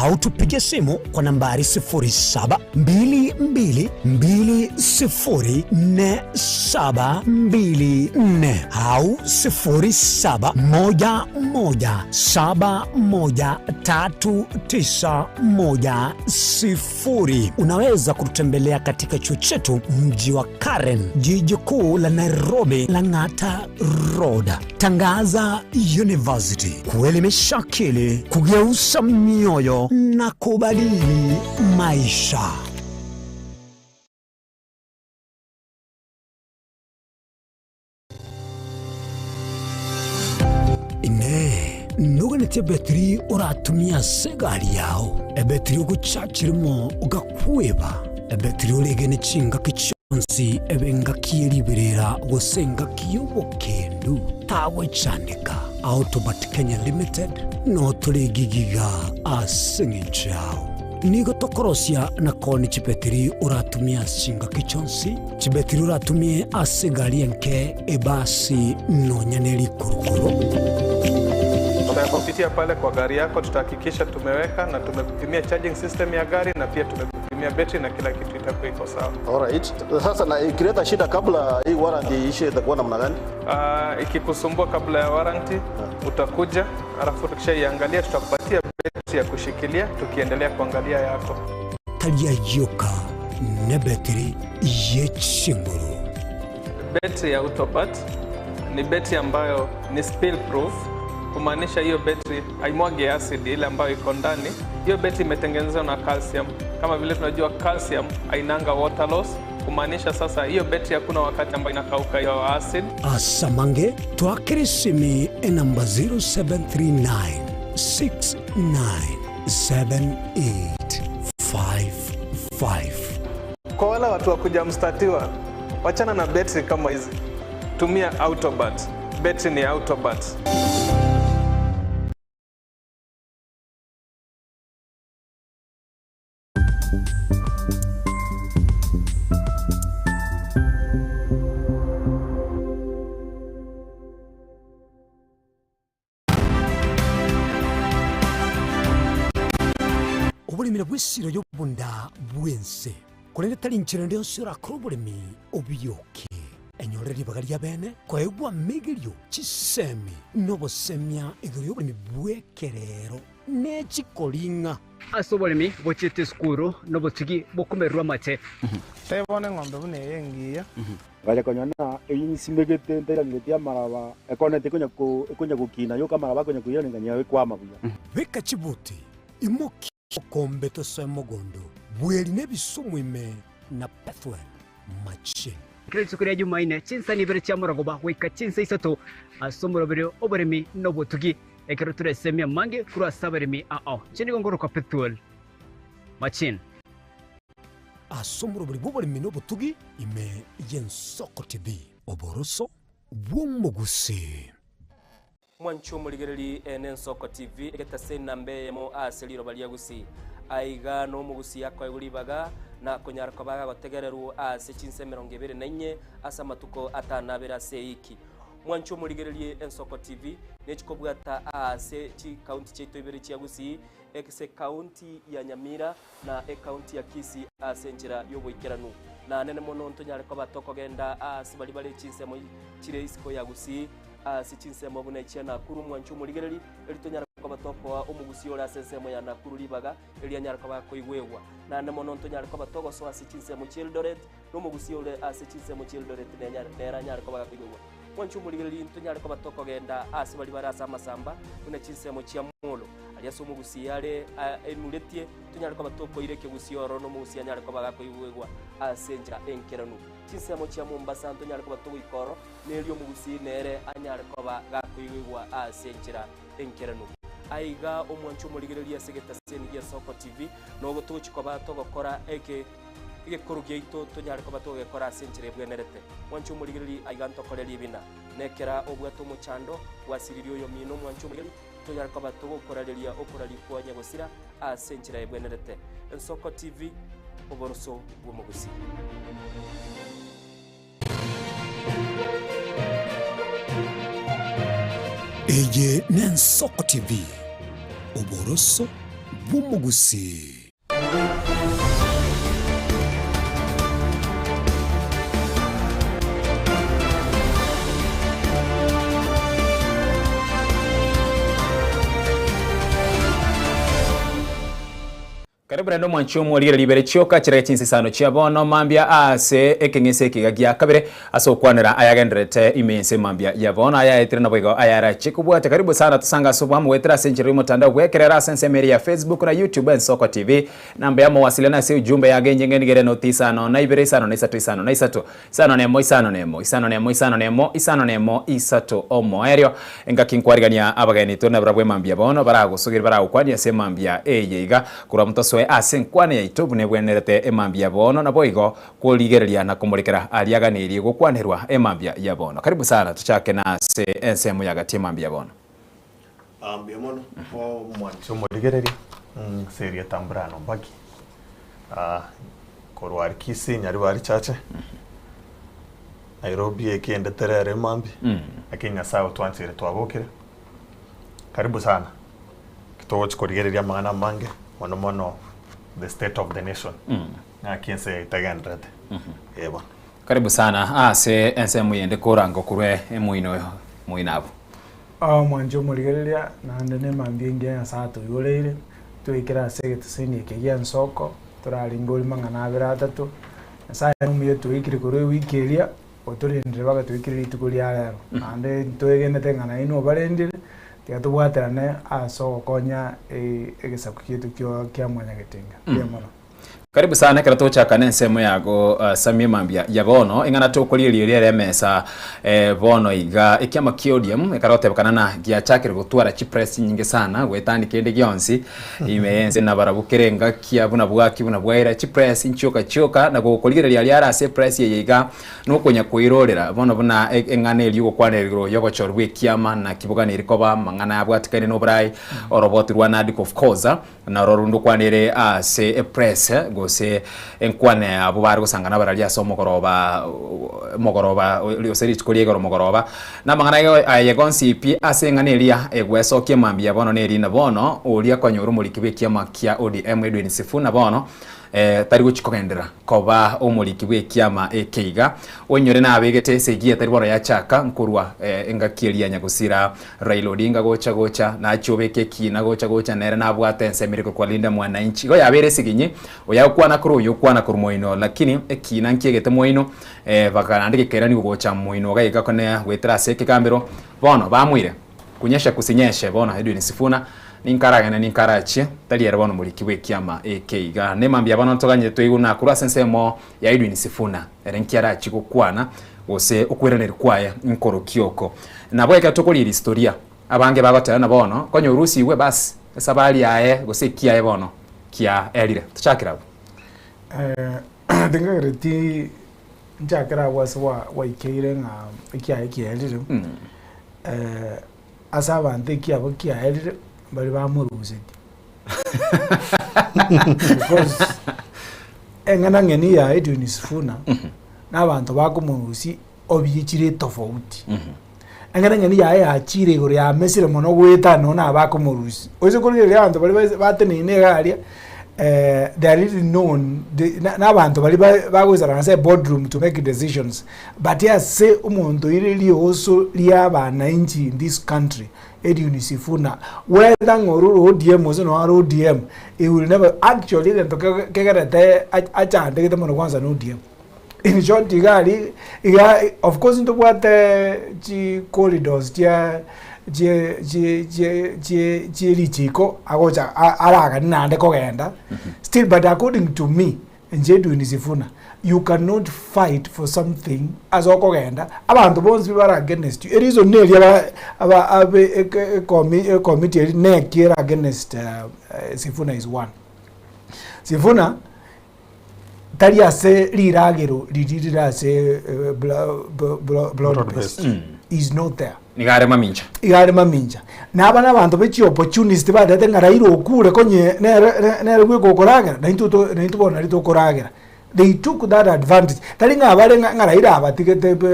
au tupige simu kwa nambari 0722204724 au 0711713910. Unaweza kututembelea katika chuo chetu mji wa Karen, jiji kuu la Nairobi, Lang'ata Road. Tangaza University, kuelimisha akili, kugeuza mioyo na kubadili maisha. Inee, noganetie ebetiri oratumie ase egari yao, ebetiri ogochachirimo ogakweba, ebetiri oregene chingaki chionsi ebe engaki ye riberera gose engaki y'obokendu? Tagwechandeka, Autobat Kenya Limited notore egigiga ase eng'encho yao. Nigo tokorosia na koonia chibetiri oratumie ase chingaki chionsi, chibetiri oratumie ase egari enke, ebasi, nonya ne rikurukuru. Tutakupitia pale kwa gari yako, tutahakikisha tumeweka na tumekupimia charging system ya gari na pia tumekupimia betri na kila kitu itakuwa iko sawa. Alright. Sasa na ikileta shida kabla hii warranty iishe itakuwa namna gani? Ikikusumbua kabla ya warranty utakuja, alafu tukishaiangalia tutakupatia betri ya kushikilia tukiendelea kuangalia yako. Tari ayio ka nebetiri ye chinguru. Betri ya Autobat ni betri ambayo ni spill proof, kumaanisha hiyo betri haimwagi acid ile ambayo iko ndani. Hiyo betri imetengenezwa na calcium. Kama vile tunajua calcium hainanga water loss, kumaanisha sasa hiyo betri hakuna wakati ambayo inakauka hiyo acid. Asamange twakere esimi enamba 0739 697855. Kwa wale watu wa kuja mstatiwa, wachana na betri kama hizi, tumia Autobat. Betri ni Autobat. Oboremi nabwo esiro y'obonda bw'ense, korende tari inchera ende yonsi orakore oboremi obiyoke. Enyore ribaga ri'abeene koegwa amegerio, chisemi, na obosemia igoro y'oboremi bw'ekerero ne chikoring'a. Ase oboremi bochiete esukuru nobotugi bokomererwa amache. Tebia bono eng'ombe buna eye engiya. Ngacha konyora ng'a eyio nsimegete ntairangeretie amaraba, ekona tekonya ko ekonya gokina yoka amaraba akonya koiranerania ekwama buya. Beka chibuti, imokia obokombe tosoe mogondo, bweri na ebisumu ime na Bethuel machine. Kera rituko ria Jumaine, chinsa nibere chia morogoba goika chinsa isato ase omoroberi oboremi na obotugi, ekero toresemie amange korwa ase abaremi ao. Inche nigo ngorokwa Bethuel Machine. Ase omoroberi bw'oboremi na obotugi ime y'Ensoko TV, oboroso bw'omogusii. Mwanche omorigererie n'Ensoko TV, egetase enamba eyemo ase riroba ria Gusii. Aiga nomogusii akoegwa ribaga. na konyara koba gagotegererwa ase chinsa 24 ase amatuko atan'abere ase eiki. Mwanche omorigererie Ensoko TV nechikobwata aase chikaunti chiaito ibere chia Gusii, ase ekaunti ya Nyamira na ekaunti ya Kisii ase enchera y'oboikeranu. Naanene mono ntonyare koba tokogenda aase baria bare chinsemo chire isiko ya Gusii, ase chinsemo buna echia Nakuru. Mwanche omorigereri, eri tonyare koba tokoa omogusii ore ase ensemo ya Nakuru ribaga, eri anyare koba akoigwegwa. Naende mono ntonyare koba togosoa ase chinsemo chi'Eldoret, na omogusii ore ase chinsemo chi'Eldoret nere anyare koba gakoigwegwa. Mwanche omorigereri, ntonyare koba tokogenda aase baria bare ase amasamba, buna chinsemo chia Molo, aria ase omogusii are enuretie, tonyare koba tokoira ekegusii ororo na omogusii anyare koba gakoigwegwa ase enchera enkeranu. Chinsemo chia Mombasa ntonyare koba togoika ororo, na erio omogusii nere anyare koba gakoigwegwa ase enchera enkeranu. Aiga omwanche omorigereria ase egetaseni gi'Esoko TV, nogo togochia koba togokora eke egekoro giaito tonyare koba togegekora ase enchera ebwenerete. Mwanche omorigereria aiga ntokore ribina. Nekera obwate omochando, gwasiririe oyomino omwanche omorigereria, tonyare koba togokorareria okoraria kwa nyagosira ase enchera ebwenerete. Ensoko TV, oboroso bw'omogusii. Eye n'Ensoko TV, oboroso bw'omogusii. Karibu naende omwanchi omorigereria ribere chioka chirage chinsesano chia bono mambia aase ekeng'ese ekiga gia kabere ase okwanera ayagendererete ime y'ense mambia ya bono ayaetire naboigo ayarache kobwatia. Karibu sana tosange ase oboamo goetera ase enchera y'omotandao bw'ekerero ase ensemo ere ya Facebook na YouTube Ensoko TV. Namba ya mawasiliano ase ujumbe yago enyinge nigo ere noti isano na ibere isano na isato isano na isato isano na emo isano na emo isano na emo isano na emo isano na emo isato omoerio. Engaki nkwarigania abageni tore nabarabwo emambia bono baragosugerie baragokwanie ase emambia eye iga korwa motosoe ase enkwana yaito buna ebwenerete emambia bono naboigo korigereria na komorekera aria aganeirie gokwanerwa emambia ya bono. Karibu sana tochake nase ensemo ya gati emambia bono. Mbuya mono omwanchi omorigereria ase erieta Brian Ombaki korwa aria Kisii Nyaribari Chache Nairobi ekende terere emambia lakini Nyasaye otwancheire twabokire karibu sana togochi korigereria amang'ana amange mono mono the state of the nation ng'aki ense yaito egendererete ee bono. Karibu sana ase ensemo yende koranga okorwe emoino moino abwo. Omwanche omorigereria, naende nemambia engiya Nyasae atoigoreire, toikere ase egeteseni eke gi'ensoko, toraringe ore mang'ana abere atato. Nyasae nomuya toikire korwa ewiki eria, otorendire mpaka toikire rituko ria rero. Naende ntoegenete ng'a nainwe obarendire, tiga tobwaterane ase ogokonya egesaku kiaito kia mwanyagetinga. Mbuya mono. Karibu sana ekero togochaka nensemo yago Samie mambia ya bono ing'ana tokoria erio ere emesa eh, bono iga ekiama kia ODM ekero gotebekana na giachakire gotwara chipress chinyinge sana goetani kende gionsi ime yense nabarabwo kere engakia buna bwaki buna bwaira chipress nchioka chioka na gokorigereria aria are ase epress eye iga nokonya koirorera bono buna eng'ana eria ogokwanera igoro yogochorwa ekiama naki boganeiri koba amang'ana abwatekaine noborai oroboti rwa NADCO of course Naro rende okwanere ase epress gose enkwana yabo bare gosangana abarari ase omogoroba omogoroba gose rituko ria igoro mogoroba. Na amang'ana aye aye gonsi pi ase eng'ana eria egwesokia mambia bono neri na bono oria konyora omoriki bw'ekiama kia ODM Edwin Sifuna bono tari gochia kogenderera koba omoriki bw'ekiama eke iga. Oinyore nabegete esegi etari bono yachaka nkorwa engaki eria ya nyagusira Raila Odinga gocha gocha, nachia obeke ekina gocha gocha nere nabwate ensemo ere korokwa Linda Mwananchi. Igo yabeire esiginyi, oyo agokwana korwa oyo okwana korwa moino lakini ekina nkiegete moino baka naende gekairaniwa gocha moino iga iga kone goetera ase ekegambero. Bono bamoire kunyesha kusinyeshe bono Edwin Sifuna ninkaragende ninkarachie tari ere bono moriki bw'ekiama eke iga. Nemambia bono ntoganyete toigwe nakorwa ase ensemo ya Edwin Sifuna ere nki arachie gokwana gose okweraneria kwaye nkorokia oko. Nabo ekero tokoria ristoria, abange bagoteba ng'a bono konya orusigwe bas esabari yaye gose ekiaye bono kiaerire. Tochakere abwo. Tinkagereti nchakere abwo ase gwaikeire ng'a ekiaye kiaerire, ase abanto ekiabo kiaerire mbari bamorusetie because. Eng'ana ng'eni ya Edwin Sifuna na abanto bakomorusia obichire etofauti. Eng'ana ng'eni yaye yachire igoro yamesire mono goeta nonya na abakomorusia. Oise korigereria abanto baria baise bateneine iga aria they are really known the na na abanto baria ba bagoisarana ase eboardroom to make decisions but ase omonto oire rioso ria abananchi in this country Edwin Sifuna whether ng'a ore ore ODM gose nonya are ODM he will never actually egento kege kegerete achandegete mono kwanza na ODM. In short iga aria iga of course ntobwate chi corridors chia chie chie chie chie chie richiko agocha araganie naende kogenda still but according to me Inche Edwin Sifuna, you cannot fight for something ase okogenda, abanto bonsi pi bare against you, ereason neria ba aba abe eke ekomi ekomiti eria neki ere against Sifuna is one. Sifuna, tari ase riragero riria rire ase bla bla broad based, is not there. Nigo are mamincha. Iga are mamincha. Na aba nabanto be chiopportunist batete ng'a Raila okure konye nere nere bweka okoragera, naintwe to naintwe bono nario tokoragera. They took that advantage. Tari ng'a bare ng'a ng'a Raila abatigete be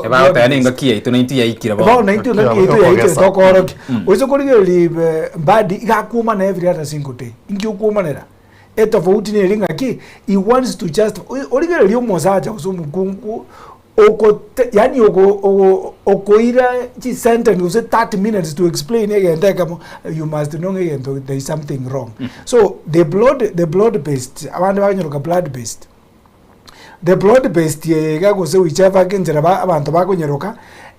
Ebagoteba na engaki yaito naintwe yaikire bono. Bono naintwe engaki yaito yaikire tokorokia. Oise korigereria ibe Mbadi iga akwomana every other single day. Inki okwomanera? Etofauti neri ng'aki, he wants to just origererie omosacha gose omokungu okote yaani oko oko okoira chisentence gose 30 minutes to explain egento ekemo, you must know ng'a egento there is something wrong. So the blood the blood based abande bakonyoroka blood based, the blood based eye iga gose whichever enchera ba abanto bakonyeroka,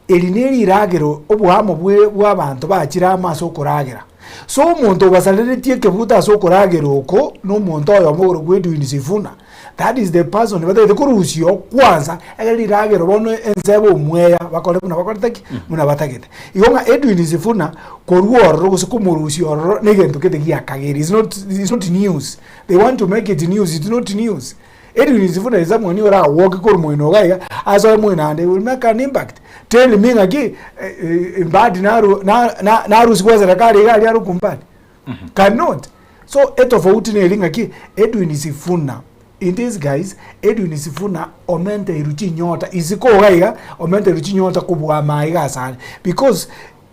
eri ne riragero oboamo bwe bwa abanto bachire amo ase okoragera. So omonto obasareretie ekebuto ase okoragera oko, na omonto oyomo okorokwa Edwin Sifuna, that is the person batagete korusia oo kwanza, ekero riragero bono ense ebe omweya bakore buna bakorete ki? Buna batagete. Igo ng'a Edwin Sifuna, korwa ororo gose komorusia ororo na egento gete giakageire, is not is not news, they want to make it news, it's not news. Edwin Sifuna is someone orawoke korwa moino iga iga, asoe moino ande, he will make an impact. Tell me ng'aki Mbadi naru na na narusigwe eserekari iga aria arokwa Mbadi? Cannot. So etofauti neri ng'aki Edwin Sifuna in this guise, Edwin Sifuna omenteirwe chinyota isiko iga iga, omenteirwe chinyota kobua amaye iga asare because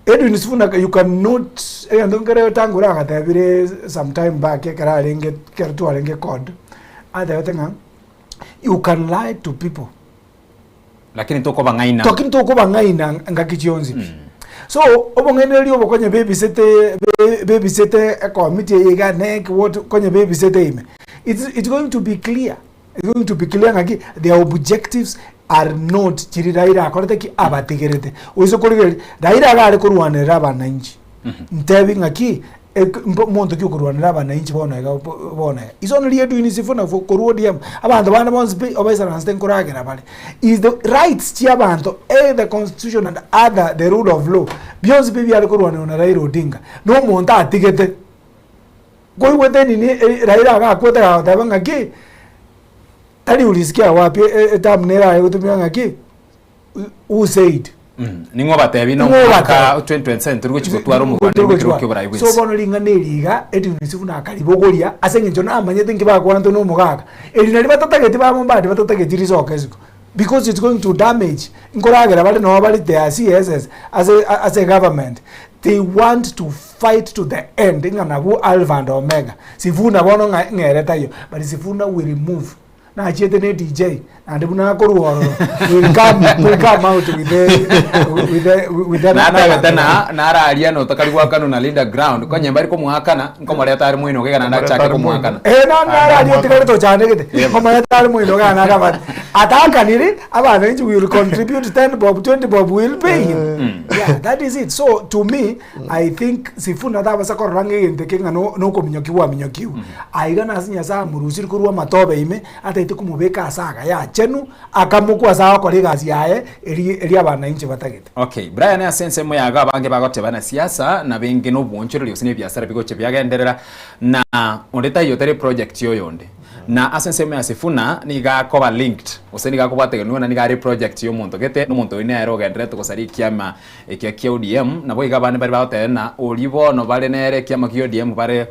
Edwin Sifuna you cannot egento nkere Wetangula agatebire sometime back ekero arenge ekero twarenge CORD, atebete ng'a you can lie to people. Lakini tokobang'aina. Lakini tokobang'aina ngaki chionsi pi. So obong'ainereria obo konye bebisete bebisete ekomiti eye iga NEC what konye bebisete ime, it's it's going to be clear, it's going to be clear ng'aki their objectives are not chiri Raila akorete ki? Abatigerete. Oise korigereria, Raila iga are korwanerera abananchi, ntebi ng'aki Omonto ki okorwanera abananchi bono iga bono iga? Is only Edwin Sifuna korwa ODM, abanto bande bonsi pi obaisaransete nkoragera bare. Is the rights chia abanto eh the constitution and other the rule of law bionsi pi biare korwanerwa na Raila Odinga. Na omonto atigete koigwete nini Raila agakwete agagoteba ng'aki tari ulisikia wapi eterm nere aye gotumia ng'aki who said Ning'o obatebi na Ning'o omwaka obatebi? 2027 tori gochia gotwara omorwani Tori bw'ekerogo gochia. ki'oborai So bw'ense. bono ring'ana eri iga, Edwin Sifuna akaribogoria ase eng'encho namanyete nki bakwanete na omogaka. Eri nario batatageti ba Mombadi batatageti risoke isiko because it's going to damage nkoragera bare noo bare they are CSs ase ase egovernment. They want to fight to the end ng'a nabwo alpha and omega. Sifuna bono ng'a ng'ere taiyo but Sifuna will move. Nachiete ne DJ naende buna akorwa ororo will come will come out with the with the with the Natebete na nararia notakari goakanwa na Linda Ground konye mbari komoakana nkomoreta are moino iga naende achake komoakana. Eh na nararia otigare tochandegete Yep. nkomoreta are moino iga naende abate atakanire abananchi will contribute 10 bob 20 bob will pay him yeah that is it so to me I think Sifuna tabasa korora ng'a egento eke ng'a no nokominyokia bwaminyokiwe. Aiga nase Nyasaye amorusirie korwa amatobe ime, ataete komobeka ase agaya achenu, akamokwa ase agokora egasi yaye eri eri abanainchi batagete. Okay, Brian ase ensemo yago abange bagoteba na siasa na benge na obwoonchoreria gose na ebiasara bigochia biagenderera na onde taiyo tari project ya oyonde. Na ase ensemo ya Sifuna nigo akoba linked gose nigo akobwategenwa na nigo are project ya omonto gete na omonto oyio nere ogendererete gosaria ekiama ekia kia ODM nabo iga abande baria bagoteba ng'a oria bono bare nere ekiama kia ODM bare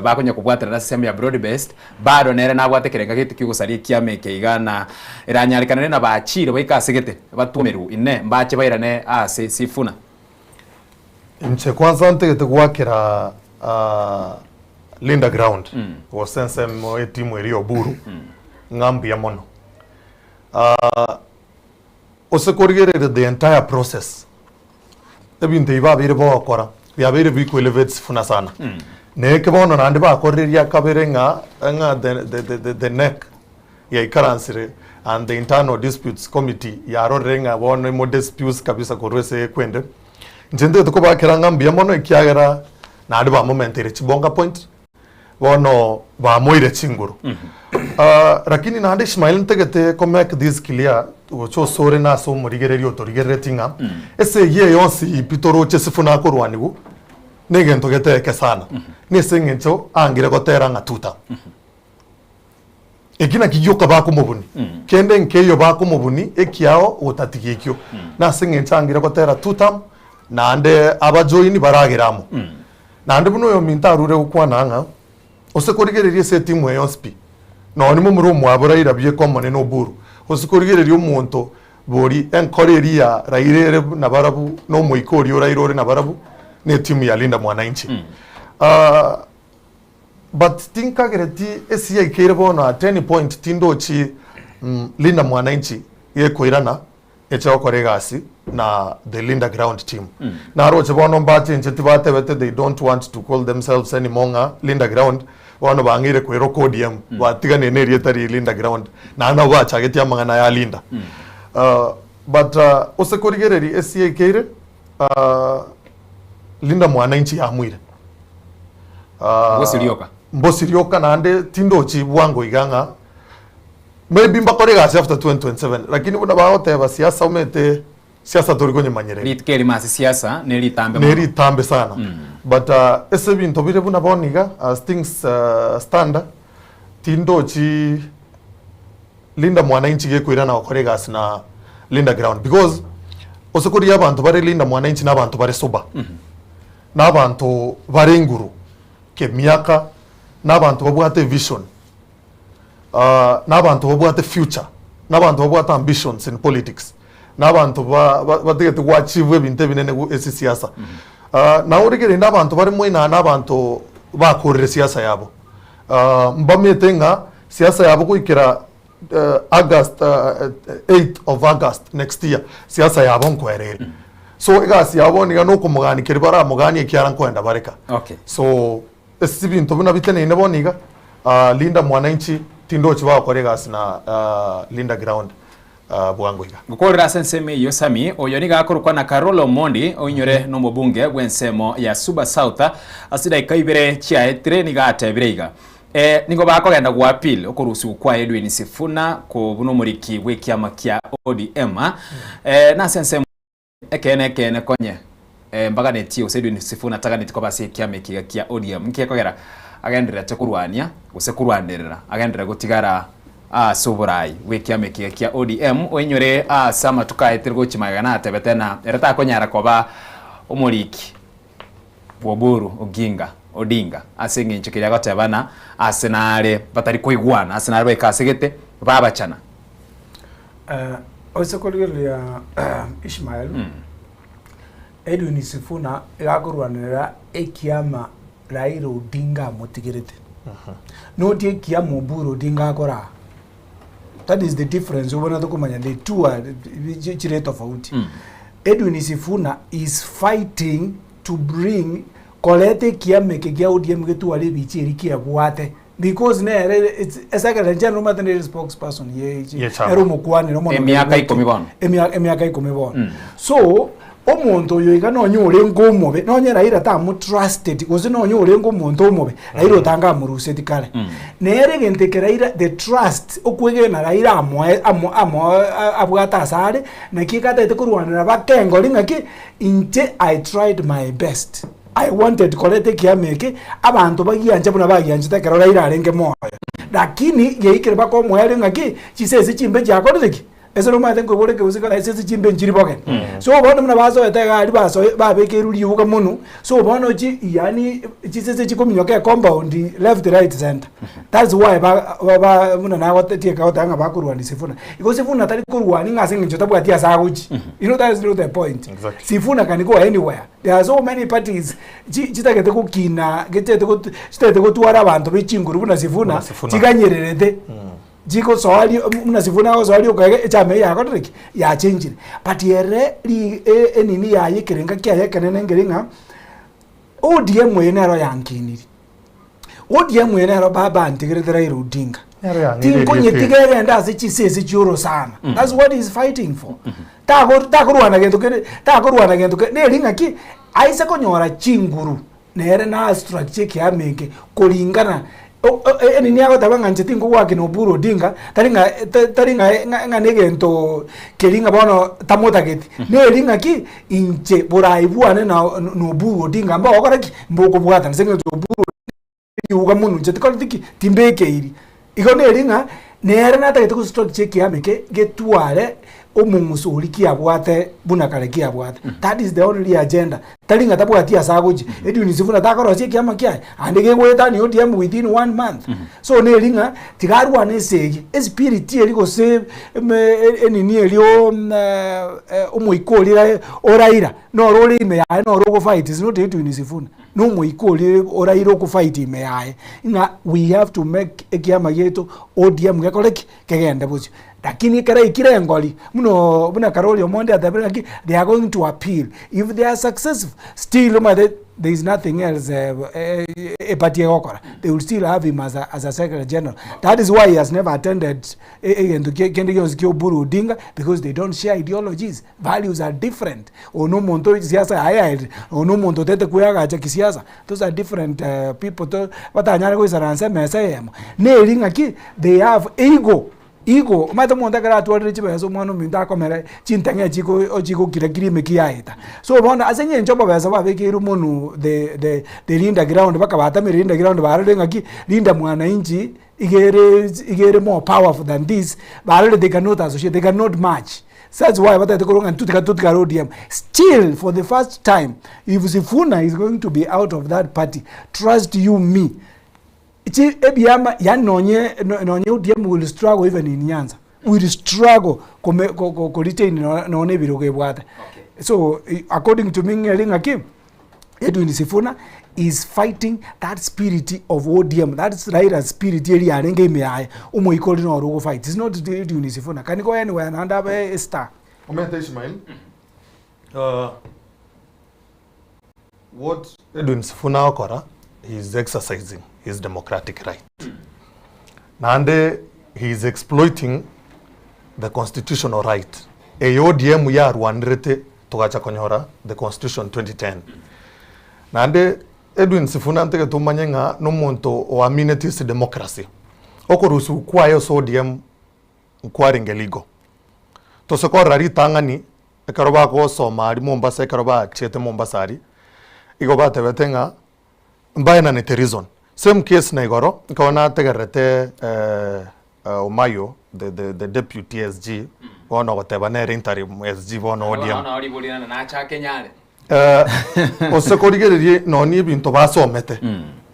bakonya kobwaterana ase ensemo ya broad based bado nere nabwate ekerenga gete kia ogosaria ekiama eke iga na eranyarekane na bachiire baike ase gete batwomerwe inee mbache bairane ase Sifuna. Inche kwanza ntagete goakera Linda Ground gose ensemo etimu eria ya Oburu ng'a mbuya mono. Ase korigereria the entire process, ebinto ebi babeire bagokora biabeire biko elevate Sifuna sana. Na eke bono naende bakorire ria kabere ng'a ng'a the the the the neck yaikaransire and the internal disputes committee yarorire ng'a bono emo disputes kabisa korwa ase ekwende. Inche ntagete kobakera ng'a mbuya mono ekiagera naende bamomenteire chibonga point, bono bamoire chinguru. Lakini naende Ishmael ntagete ko make this clear gocha osore na ase omorigereria otorigerereti ng'a esegi eye yonsi pi toroche Sifuna akorwanigwa na egento gete sana, na ase eng'encho angire gotera ng'a tuta. Eki nakio gioka bakomobuni, kende nkeiyo bakomobuni ekiao gotatiga ekio. Nase eng'encho angire gotera tutam, naende abajoini baragere amo. Naende buna oyominto arure gokwana ng'a, Ose korigereria ase etimu eye yonsi pi, nonya momura omwabo Raila bieka omonene Oburu, gose korigereria omonto bori enkoro eria ya Raila ere nabarabwo, na omoika oria o Raila ore nabarabwo, na etimu ya Linda Mwananchi. But tinkagereti esi yaikeire bono at any point tindochi Linda Mwananchi gekoirana eche gokora egasi na the Linda Ground team. Naroche bono mbachencheti batebete they don't want to call themselves anymore ng'a Linda Ground, bono bang'eire koeroka ODM, batiganire na erieta ria Linda Ground, naende nabo bachagetie amang'ana ya Linda. But ase korigereria esi yaikeire, Linda Mwananchi yamuire. Mbosi rioka. Mbosi rioka naende tindochi bwango iga ng'a maybe mbakore egasi after 2027 lakini buna bagoteba siasa omanyete siasa tori konyemanyereria. Rituko erimo ase siasa ne ritambe mono. Ne ritambe sana but ase ebinto bire buna bono iga as things stand tindochi Linda Mwananchi gekoirana gokora egasi na Linda Ground because ase korigia abanto bare Linda Mwananchi na abanto bare sober, na abanto bare inguru kemiaka, na abanto babwate evision, na abanto babwate future, na abanto babwate ambitions in politics, na abanto ba batagete go achieve ebinto ebinene ase siasa. Naye origereria na abanto bare moino na abanto bakorire siasa yabo. Mbamete ng'a siasa yabo goikera August 8 of August next year siasa yabo nkoera ere. So egasi yabo bono iga nokomogania keria baramoganie ekiara nkoenda bareka. Okay. So ase ebinto buna biteneine bono iga Linda Mwananchi tindochi bagokora egasi na Linda Ground bwango iga. Gokorera ase ensemo eyio Sammy, oyo nigo akorokwa na Carol Omondi, oinyore nomobunge bw'ensemo ya Suba South, ase chidaeka ibere chiaetire nigo atebire iga, Ee, nigo bakogenda go appeal okorusigwa kwa Edwin Sifuna buna omoriki bw'ekiama kia ODM. Ee, nase ensemo Ekeene, ekeene, konye mbaganetie, gose Edwin Sifuna taganetie koba ase ekiama eke iga kia ODM. Nki gekogera agendererete korwania gose korwanerera, agenderere gotigara ase oborai bw'ekiama eke iga kia ODM. Oinyore ase amatuko aetire gochia magega natebete ng'a ere takonyara koba omoriki bw'Oburu Oginga Odinga ase eng'encho keria agoteba ng'a ase nare batari koigwana, ase nare baika ase gete babachana. Ase korigereria Ishmael, Edwin Sifuna iga akorwanerera ekiama Raila Odinga amotigerete. Not ekiama Oburu Odinga akoraa. That is the difference obwenerete komanya the two are chire tofauti. Edwin Sifuna is fighting to bring koreta ekiama eke kia ODM getware ebicha eria kiabwate. Because nere it's esegere inche nomanyete nere spokesperson ye Ye chama. ere omokwanera omonene Emiaka bweke. ikomi bono. Emia- emiaka ikomi bono so omonto oyo iga nonye orenge omobe nonye Raila tamotrusted gose nonye orenge omonto omobe Raila otanga amoruseti kare nere egento eke Raila the trust okwegena Raila amoe amo amo abwate asare naki ekatagete korwanera bakengori ng'aki inche I tried my best. I wanted koreta ekiama eke, abanto bagianche buna bagianchete ekero Raila arenge moyo. Lakini yaikire mpaka omoerio ng'aki, chisese chimbe chiakorire ki? Ase nomanyete nkoigora ekegusii kare esese chimbe nchiri bogeni. So bono buna basoete iga aria basoe babekeirwe riuga mono, so bono chi yaani chisese chikominyoka ecompound left right center. That's why ba ba ba buna nagotetie goteba ng'a bakorwania Sifuna. Igo Sifuna tari korwania ng'a ase eng'encho tabwati ase agochia. You know that is not the point. Exactly. Sifuna can go anywhere. There are so many parties chi chitagete gokina gechete got chitagete gotwara abanto be chinguru buna Sifuna, Buna Sifuna. chiganyererete. Chigosoa rio buna Sifuna agosoa rioka iga echama eye yakorire ki? Yachenchire. But ere ri e- enini yaye ekerenga kiaye ekenene nkeri ng'a ODM eye nero yankiniri. ODM eye nero baba antigerete Raila Odinga. Nero yang'eire Tinkonyetiga erieta eri. egende ase chisese chia orosana. That's what he is fighting for. Tago takorwana gento kende takorwana gento kende neri ng'aki, aise konyora chinguru nere na structure ekiama eke koringana enini agoteba ng'a inche tinkogwaki na Oburu Odinga tari ng'a tari ng'a ng'a na egento keria ng'a bono tamotageti, neri ng'aki inche borai bwane na na Oburu Odinga mbogokora ki? Mbokobwatana ase eng'encho Oburu riuga mono inche tikoreti ki? Timbekeiri. Igo neri ng'a nere natagete go structure ekiama eke getware omong'uso oria kiabwate buna kare kiabwate. That is the only agenda. Tari ng'a tabwati ase agochia, Edwin Sifuna takorosia ekiama kiaye, ande kegoetania ODM within one month. So neri ng'a tiga arwane esegi, espirit eria gose enini eria omoika oria o Raila, noro ore ime yaye noro ogofight is not Edwin Sifuna. Na omoika oria oraire okofight ime yaye, ng'a we have to make ekiama giaito ODM gekore ki? Kegende bosio. Lakini ekero aikire engori, buna buna Karoli Omondi atebire ng'aki, they are going to appeal, if they are successful, still omanyete there is nothing else eparty egokora, they will still have him as a as a secretary general. That is why he has never attended egento kende gionsi kia Oburu Odinga because they don't share ideologies. Values are different, oyo na omonto ore chisiasa yaye yaerire, oyo na omonto otagete koeagacha kisiasa, those are different people to batanyare goisaransa emesa eyemo. Neri ng'aki, they have ego, ego, omanyete omonto ekero atwarire chibesa omwana ominto akomera chintang'e chiko chigokira kiri emeki yaeta. So bono ase eng'encho obobesa bwabekeirwe mono the the the linda ground mpaka batamire linda ground barorire ng'aki, linda mwananchi iga ere iga ere more powerful than this, barorire they cannot associate, they cannot match. That's why batagete korwa ng'a intwe tiga totigare ODM. Still for the first time if Sifuna is going to be out of that party, trust you me, chi ebiama yaani nonye nonye ODM will struggle even in Nyanza, will struggle kome ko ko ko retain nonye ebirogo ebwate. So according to me ng'eri ng'aki. Edwin Sifuna is fighting that spirit of ODM, that Raila spirit eria yarenge ime yaye, omoika oria noro ogo fight, it's not Edwin Sifuna, can go anywhere naende abe a star. Omanyete Ishmael, what Edwin Sifuna agokora, he is exercising his democratic right. Naende he is exploiting the constitutional right eye ODM yarwanerete togacha konyora the constitution 2010. Naende Edwin Sifuna ntagete omanye ng'a nomonto oamineti ase democracy. Okorusiwa kwaye ase ODM nkwarenge legal. Tose korora ritang'ani ekero bagosoma aria Mombasa ekero bachiete Mombasa aria, igo batebete ng'a mbaenanete reason. Same case na igoro, ekero nategererete Omayo the the the deputy SG bono ogoteba nere interim SG bono ODM. Bono riborio rende nachake nyare. Gose korigereria nonye ebinto basomete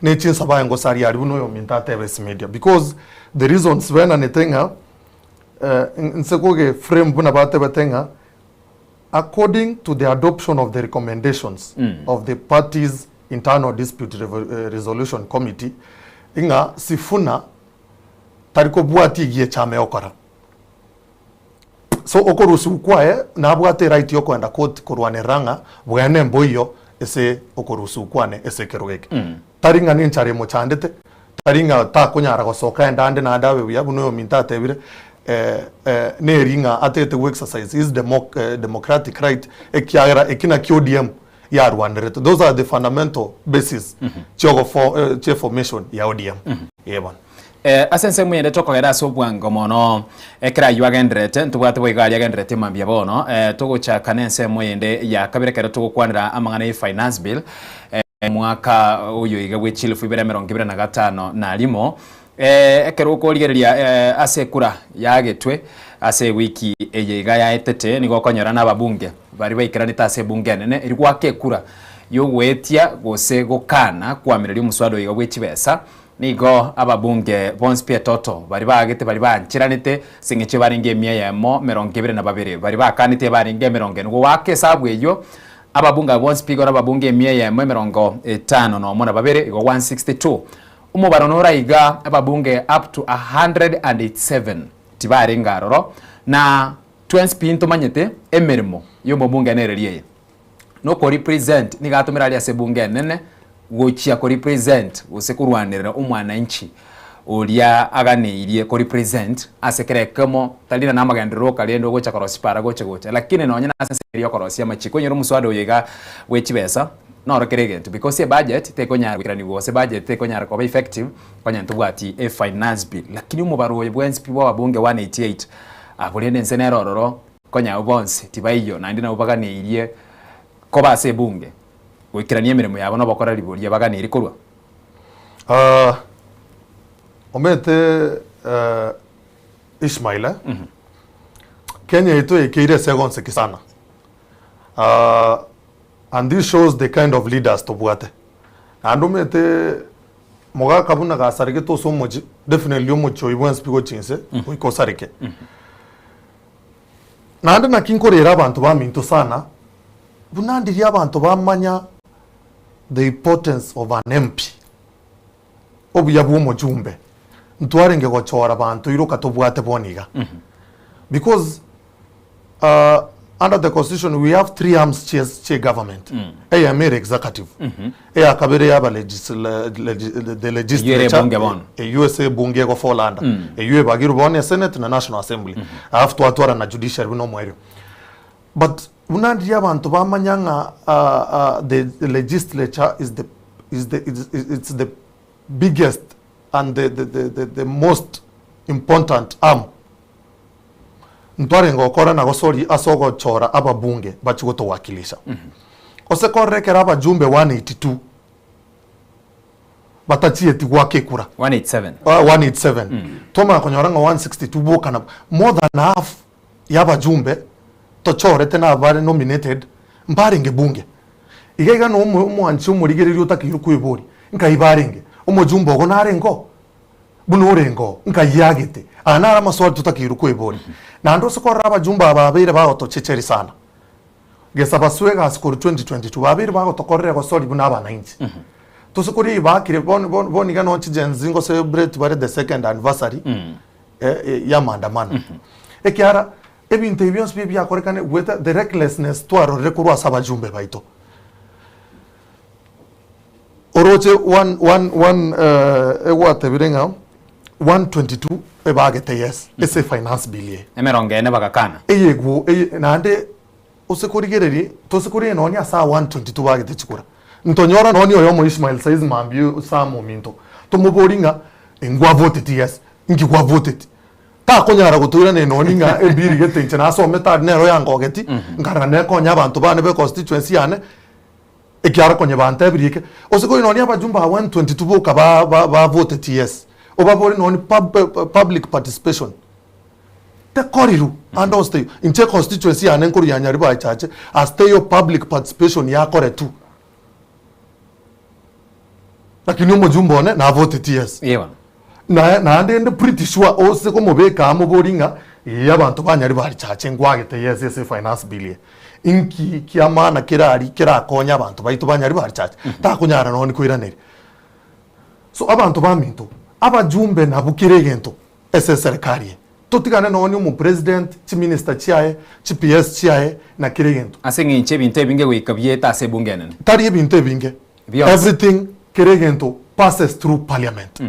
ne chinsa baye ngosaria aria buna oyominto atebe ase media because the reasons benanete ng'a nse koge frame buna batebete ng'a according to the adoption of the recommendations of the party's internal dispute resolution committee ng'a Sifuna tari kobwatia egiechama egokora. So okorusiwa kwaye nabwate eright ya okoenda court korwanerera ng'a bwene mboiyo ase okorusiwa kwane ase ekerogo eke. Tari ng'a nenchara emochandete, tari ng'a takonyara gosoka aende ande naende abe buya buna oyominto atebire, neri ng'a atagete go exercise his democratic right ekiagera eki nakio ODM yarwanerete. Those are the fundamental basis chiogofo chie formation ya ODM. Ee bono. Ase ensemo eyende tokogera ase obwango mono ekero ayio agendererete, ntobwate boigo aria agendererete mambia bono, togochaka nensemo eyende ya kabere ekero togokwanera amang'ana ye finance bill, omwaka oyo iga bwe chilifu ibere emerongo ibere na gatano na rimo. Ekero okorigereria ase ekura yagetwe ase ewiki eye iga yaetete, nigo okonyora na ababunge baria baikeranete ase ebunge enene erio goaka ekura yogoetia gose gokana koamereria omoswada oyo iga bwe chibesa. Nigo ababunge bonsi pi etoto baria baagete baria baancheranete ase eng'encho ebarenge emia eyemo 22, baria bakanete ebarenge emerongo ene. Goaka esabu eyio, ababunge abwo bonsi pi igoro ababunge emia eyemo 51 na babere, igo 162. Omobaro noro aiga ababunge up to 187 tibarenge aroro, na twensi pi ntomanyete emeremo y'omobunge nereri eye. Noko represent nigo atomire aria ase ebunge enene gochia ko represent gose korwanerera omwananchi oria aganeirie ko represent ase kera ekemo tari na namagenderero oka rende ogocha korosia para gocha gocha lakini nonye na ase ense eria okorosia amachiko onyore omoswada oyo iga bwe chibesa noro kera egento because ebudget tekonyara goikeranigwa gose ebudget tekonyara koba effective onye ntobwati efinance bill lakini omobaro oyo bwensi pi bwa ababunge 188 abwo rende ense nere ororo Konya abwo bonsi tibaiyo, naende nabwo baganeirie koba ase ebunge, goikerania emeremo yabo nobokoreri boria baganeirie korwa. Ah, omanyete eh, Ishmael eh? Kenya yaito yaikeire ase egonseki sana. Ah, and this shows the kind of leaders tobwate. Naende omanyete mogaka buna gasaregete ase omochie, definitely omochie oyio bwensi pi gochia inse, goika osareke. Naende naki nkorera abanto baminto sana, buna ndiria abanto bamanya the importance of an MP, obuya bwa omochumbe, ntwarenge gochora banto iroka tobwate bono iga. Because under the constitution we have three arms chie chie government, eyemo ere executive, eya kabere yaba legisla legi the Eyio ere legislature, ebunge bono. eyio ase ebunge ego fall under, eyio ebagirwe bono esenate na national assembly, alafu twatwara na judiciary buna omoerio. But buna ndiria abanto bamanya ng'a the legislature is the is the is it's the biggest and the the the the most important arm, Ntwarenge gokora na gosoria ase ogochora ababunge bachie gotowakilisha. Gose korora ekero abajumbe 182 batachieti goaka ekura. 187. Ah, 187. Twamanya konyora ng'a 162 boka nabo more than half ya abajumbe tochorete na abare nominated mbarenge bunge. Iga iga no omwanchi omorigereria otakeirwe kweboria, nkai barenge? Omojumbe ogo narenge oo? Buna orenge oo, nkayiagete. Aya naro amaswali totakeirwe kweboria. Naende ase korora abajumbe aba babeire bagotochecheria sana. Gesa baswe egasi korwa 2022, babeire bagotokorera egosori buna abanainchi. Tose koria eyio bakire bono bono bono iga nonye chi Gen Z ngo celebrate bare the second anniversary ya maandamano. Ekiara ebinto ebi bionsi bi biakorekane goeta the recklessness twarorire korwa ase abajumbe baito. Oroche one one one egwatebire ng'a 122 ebagete yes ase efinance bill eye. Emerongo ene bagakana. Eyegwo eye naende ose korigereria tose korigereria nonye ase aa 122 bagete chikura ntonyora nonye oyomo Ishmael saizi mambia Sam ominto tomobori ng'a ngwavoteti yes inki gwavoteti takonyara gotoiraneria nonye ng'a ebill gete inche nasomete aria nero yangogeti nkarora nekonya abanto bane be constituency yane. Ekiagera konya bantebirie eke, gose kore nonya abajumbe aba 122 boka ba ba bavoteti yes, obabore nonya pub public participation tekorirwe ande onsi teiyo. Inche econstituency yane nkorwa ya Nyaribari Chache, ase teiyo public participation yakoretwe. Lakini omojumbe one navoteti yes. Eeh. Naye naende inde pretty sure ose komobeka amo bori ng'a ee abanto ba Nyaribari Chache nkwagete yes ase efinance bill eye. Inki kia maana kere aria kerakonye abanto baito ba Nyaribari Chache? Takonyara nonye koiraneria. So abanto baminto, abajumbe nabwo kera egento ase eserekari eye. Totigane nonye omopresident, chiminister chiaye, chi PS chiaye na kera egento. Ase eng'encho ebinto ebinge goika biete ase ebunge enene. Tari ebinto ebinge, Bionsi. Everything kera egento passes through parliament.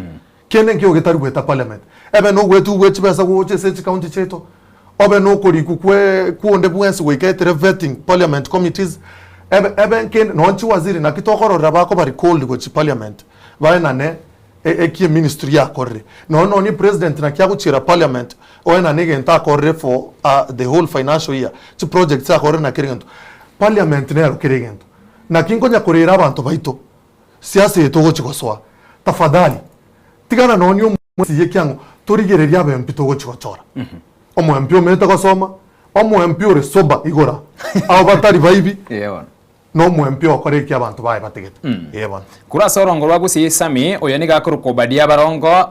Kende nkeigo getari goeta parliament. Ebe nogoetigwa gwe chibesa gocha ase chicounty chiaito, obe nokorikwa kwe kwonde bwensi goika etere vetting parliament committees, ebe ebe nkende nonye chiwaziri naki tokororera bakoba recalled gochia parliament baenane e eki eministry yakorire. Nonye nonye president naki agochiera parliament oenane egento akorire for the whole financial year, chiprojects akorire na kera egento. Parliament nero kera egento. Naki nkonya korera abanto baito, siasa eye togochi gosoa. Tafadhali, tigana nonya. Mosiye kiang'o torigererie abempi togochi gochora. Omoempi omanyete gosoma, omoempi ore sober igora, abo batari baibi, na omoempi ogokora eki abanto baye bategete. Ee bono. Korwa ase orongo rwa Gusii Sami, oyo nigo akorokwa Obadia Barongo,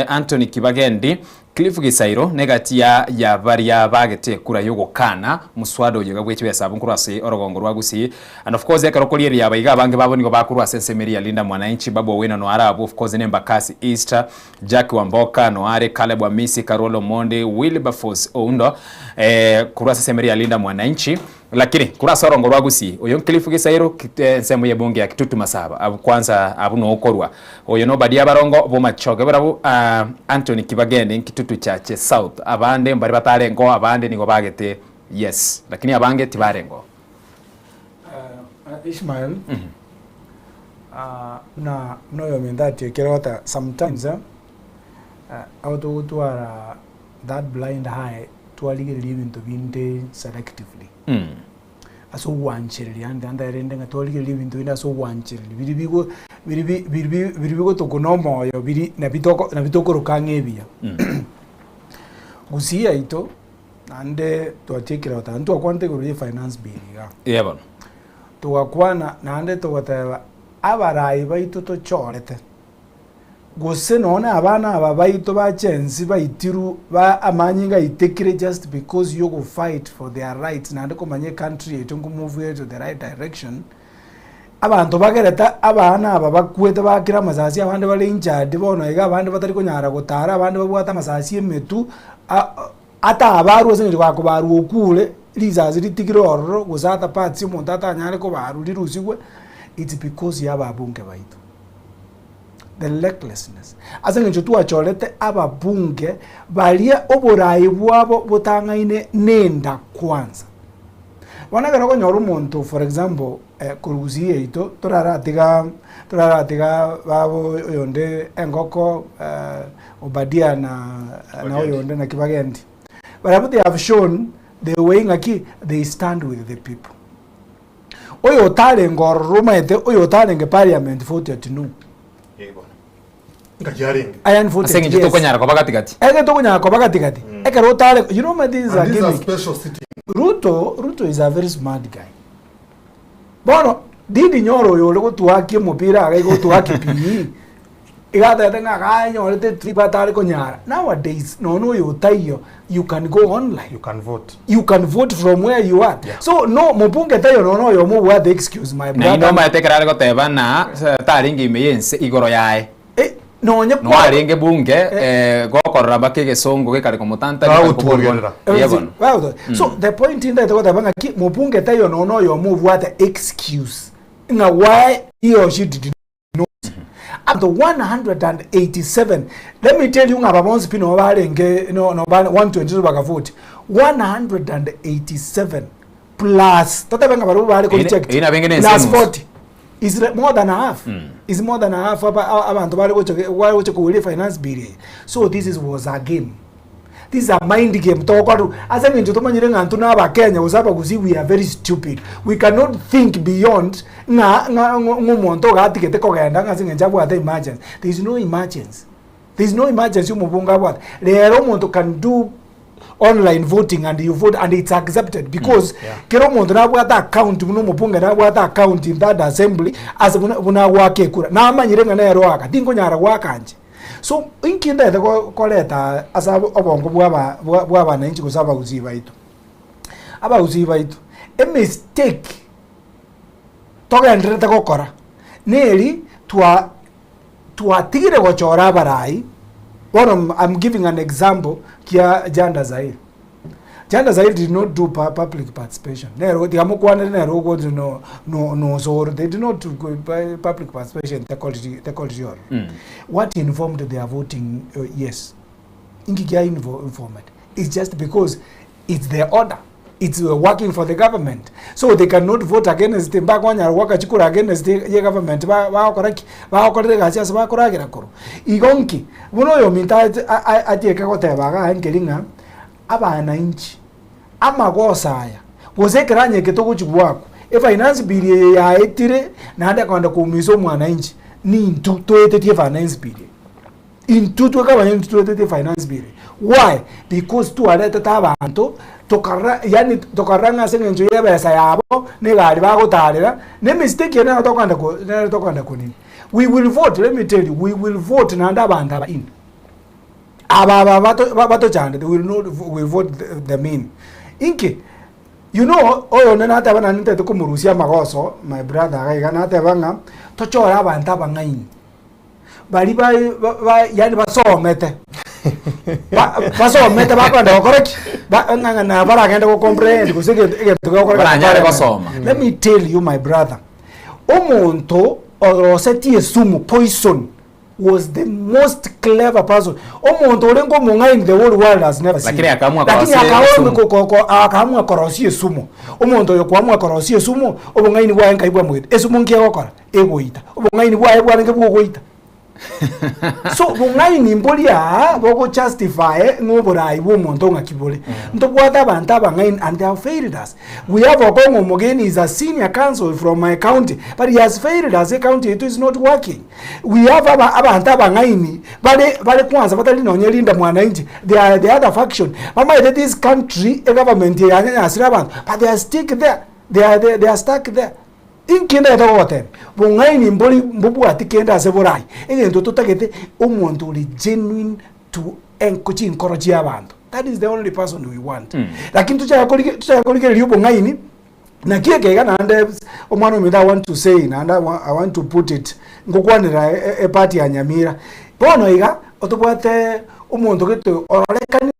Anthony Kibagendi, Cliff Gisairo negati ya ya baria bagete ekura yogokana mswada oyo iga bwechibesa abwo nkorwa ase orogongo rwa Gusii and of course ekero okoria ebiaba iga abange babo nigo bakorwa ase ensemo eria ya Linda Mwananchi, Babu Owino noare abwo of course ne Embakasi East, Jack Wamboka noare, Caleb Amisi, Karoli Omondi, Wilberforce Oundo eh korwa ase ensemo eria ya Linda Mwananchi. Lakini korwa ase orongo rwa Gusii, oyo Cliff Gisairo ensemo y'ebunge ya Kitutu Masaba, abwo kwanza abwo nokorwa. Oyo n'Obadia Barongo b'Omachoge barabwo Anthony Kibageni Kitutu Chache South. Abande mbare batarengeo abande nigo bagete yes, lakini abange tibarengeo. Ishmael, buna buna oyominto atiekire goteba sometimes eh, abo togotwara that blind eye twarigereria ebinto binde selectively. Ase ogwanchereria yaani tiga nterende ng'a twarigereria ebinto binde ase ogwanchereria biri bigo biri bi biri bi biri bigotokuna omoyo biri nabi toko nabi tokoroka ang'e ebiya. Gusii yaito naende twatiekire goteba ntwakwanete igoro ya efinance bill igaa. Eeh bono. Togakwana naende togoteba abarai baito tochorete. Gose nonya na abana aba baito ba Gen Z baitirwe ba amanyinga aitekire just because yo go fight for their rights naende komanya ecountry yaito nko move ere to the right direction, abanto bagerete abana aba bakwete bakire amasasi abande bare injured bono iga abande batari konyara gotara abande babwate amasasi emetwe atabarwe ase eng'encho gakobarwa okure risasi ritigire ororo gose ata parts omonto atanyare kobarwa rirusigwe, it's because ya ababunge baito. The recklessness. Ase eng'encho twachorete ababunge baria oborai bwabo botang'aine nenda kwanza. Bono ekero okonyora omonto for example korwa gusii yaito toraratiga toraratiga babo oyonde engoko Obadia na na oyonde naki bagendi. Barabwo they have shown the way ng'aki they stand with the people. Oyo otarenge ororo omanyete oyo otarenge parliament vote ati no. Ngaki arenge. I am voted Ase eng'encho yes. tokonyara koba gatigati. Ege tokonyara koba gatigati. Ekero otare you know my this is a And these are gimmick. special sitting. Ruto Ruto is a very smart guy. Bono Ndindi Nyoro oyo ore gotuakia omopira iga igotuakia PE iga atebete ng'a aganyorete trip atare konyara. Nowadays nonya oyo otaiyo you can go online. You can vote. You can vote from where you are. Yeah. So no mobunge taiyo nonya oyomo obwate excuse my Naende brother. omanyete ekero are goteba ng'a tarenge ime y'ense igoro yaye. Nonye Noa arenge bunge eh, gokorora mpaka egesongo gekare komotantania kare koborwa. Bagotwogerera. Eeh bono. Bagoto- So the point intagete goteba ng'aki mobunge taiyo nonya oyomo obwate excuse ng'a why he or she did not. Abanto 187 let me tell you ng'a aba bonsi pi nabo barenge no no ba 122 bagavote 187 plus totebe ng'a barabwo bare Eyio ne- koreject eyio nabo eng'e plus nense enusu. 40 is more than half is more than half aba abanto bare gocha bare gocha kogoria efinance bill eye so this is was a game this is a mind game togokorwa ase eng'encho tomanyire ng'a intwe na abakenya gose abagusii we are very stupid we cannot think beyond ng'a ng'a ng'a omonto iga atigete kogenda ng'a ase eng'encho abwate emergency there is no emergency there is no emergency omobunge abwate rero omonto can do online voting and you vote and it's accepted because Yeah. kera omonto nabwate account buna omobunge nabwate account in that assembly ase buna buna agoaka ekura namanyire ng'a nere oaka tinkonyara goaka inche so inki ndete go koreta ase abo obongo bwa aba bwa bwa abananchi gose abagusii baito abagusii baito emistake togendererete gokora neri twa Twatigire gochora abarai, bono I'm giving an example kia Janda Zahir. Janda Zahir did not do public participation. Nero tiga mokwanere nero ogo no no no osoro they did not do public participation tekoriri tekoriri ororo. What informed their voting uh, yes. Inki kia informed? It's just because it's the order. It's working for the government so they cannot vote against mbakonyara goaka chikura against ye government ba bagokora ki? Bagokorera egasi ase bakoragera korwa. Igo nki? Buna oyominto ache atieke goteba igaa nkeri ng'a abanainchi amagoso aya gose ekeranya eke togochi goakwa efinance bill eye yaetire naende ekogenda koumisa omwananchi nintwe toetetie efinance bill eye. Intwe tweka abanyene intwe twetete finance bill. Why? Because twaretete abanto tokarora yaani tokarora ng'a ase eng'encho ya ebesa yabo na egari bagotarera, na emistake eye nero tokogenda ko nero tokogenda konini. We will vote, let me tell you, we will vote naende abanto aba in. Aba aba bato batochandete we will not we will vote them in. Inki? You know, oyonde nateba naende ntagete komorusia amagoso my brother iga iga nateba ng'a tochore abanto abang'aini. Baria ba ba yaani basomete, ba basomete bakoenda gokora ki? Ba ng'a ng'a na baragende go comprehend gose egento egento gegokoreka Baranyare gosoma. Let me tell you my brother, omonto orosetie esumu poison was the most clever person, omonto orenge omong'aini the whole world has never seen. Lakini akaamua Lakini korosia akaamua esumu. ko- ko- ko- akaamua korosia esumu, omonto oyo koamua korosia esumu, obong'aini bwaye nkai bwamogete, esumu nki egokora? Egoita. Obong'aini bwaye bwarenge bw'ogoita. So bong'aini mbori aa bogo justify ng'a oborai bwa omonto ng'aki bore. Ntobwate abanto abang'aini and they have failed us. We have Okong'o Omogeni is a senior counsel from my county but he has failed us ecounty yaito is not working. We have aba abanto abang'aini bare bare kwanza batari nonye Linda Mwananchi they are the other faction bamaete this country egovernment eye yanyanyasire abanto but they are stick there they are they are stuck there. Inki ndagete gogotebia? Bong'aini mbori mbobwati kende ase borai, egento totagete omonto ore genuine to enko chinkoro chi'abanto. That is the only person we want. Lakini tochake korige tochake korigereria obong'aini, naki eke iga naende omwana ominto I want to say naende I wa I want to put it, ngokwanera e- eparty ya Nyamira. Bono iga, otobwate omonto gete ororekanire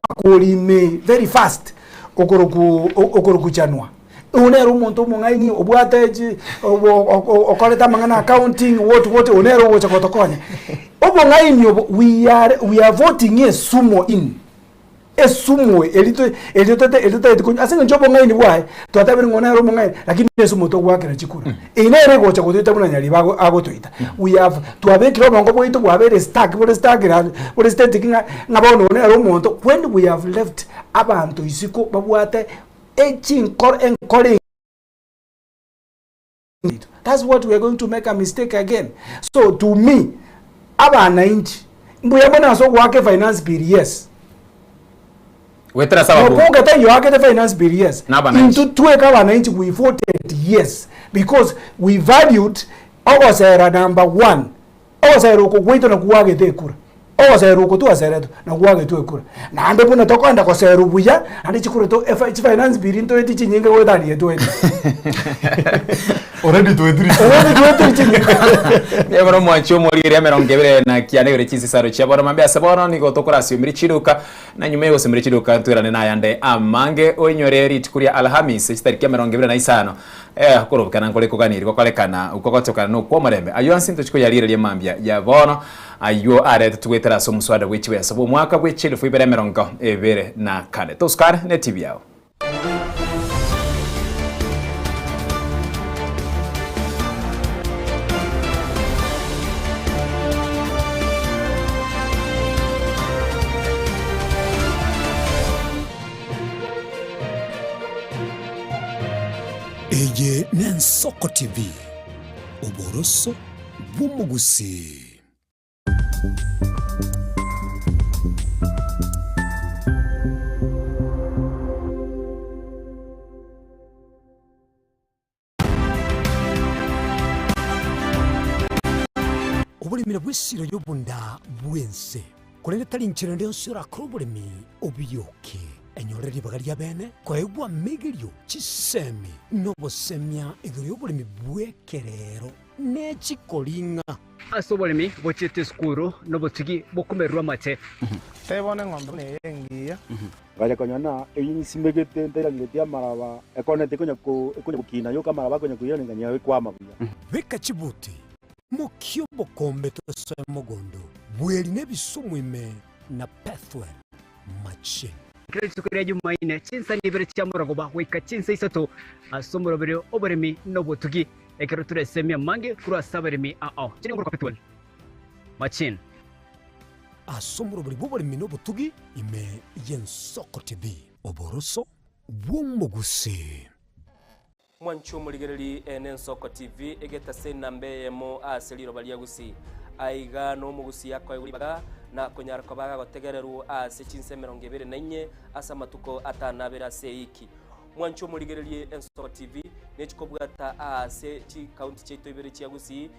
amakori ime very fast okoroku okoroku chanwa. Oyio nere omonto omong'aini obwate chi obo okorete amang'ana accounting what what oyio nere ogocha gotokonya. Obong'aini obo we are we are voting esumo in, esumo eria to eria tote eria totagete konywa ase eng'encho obong'aini bwaye twatabire ng'a oyo nere omong'aini lakini esumo togoakera chikura. Eye nere egocha gotoita buna Nyaribo ago agotoita. We have twabekire obongo bwaito bwabeire stuck bore stuck bore static ng'a ng'a bono oyo nere omonto when we have left abanto isiko babwate echinkoro enkoro engiya. That's what we are going to make a mistake again. So to me, abanainchi, mbuya mono ase ogoaka efinance bill yes. Goetera ase ababunge. Mobunge taiyo oakete finance bill yes. Na abanainchi. Intwe tweka abanainchi we voted yes because we valued ogosera number one. Ogosera oko gwaito nakwo gwagete ekura, ogosera oko twaseretwe nakwo gwagetwe ekura. Naende buna tokoenda goserwa buya, naende chikura to efa chifinance bill ntoeti chinyinge goetania etwaetire. Already twetiri Already twetiri chinyinge. Nigo omwanchi omorigereria emerongo ebere na kianda igoro chisisaro chia bono mambia ase bono nigo tokorasiomire chiduka na nyuma yogosiomire chiduka ntwerane nayande amange oinyore rituko ria Alhamisi chitariki emerongo ebere na isano Eh, okorobokana nkore koganiri gokorekana okwo gotokana nokw'omorembe. Ayio onsi ntochi koyarigereria mambia ya bono, ayio aretetwe goetera ase omoswada bwe chibesa bw'omwaka bwe chielfu ibere emerongo ebere na kane. Tosukare ne TV yao. Eye n'Ensoko TV, oboroso bw'omogusii. Oboremi nabwo esiro y'obonda bw'ense, korende tari inchera ende yonsi orakore oboremi obiyoke. Enyore ribaga ri'abeene koegwa amegerio, chisemi, na obosemia igoro y'oboremi bw'ekerero ne chikoring'a. Ase oboremi bochiete esukuru nobotugi bokomererwa amate. Tebia bono eng'ombe buna eye engiya. Ngacha konyora ng'a eyio nsimegete ntairangeretie amaraba, ekonete ekonya ko ekonya gokina yoka amaraba akonya koiraneria ng'a ekwama buya. Beka chibuti, mokia obokombe tosoe mogondo, bweri na ebisumu ime na Bethuel machine. Kera rituko ria Jumaine, chinsa nibere chia morogoba goika chinsa isato, ase omoroberio oboremi na obotugi, ekero toresemie amange korwa ase abaremi ao. Inche nigo nkorokwa Bethuel Machine. Ase omorobori bw'oboremi na obotugi ime y'Ensoko TV. Oboroso bw'omogusii. Mwanche omorigereri ene Ensoko TV, egetase enamba eyemo ase riroba ria Gusii. Aiga nomogusi akoegwa ribaga na konyara koba gagotegererwa ase chinsa 24 ase amatuko atan'abere ase eiki. Mwanche omorigererie Ensoko TV nechikobwata aase chikaunti chiaito ibere chia Gusii,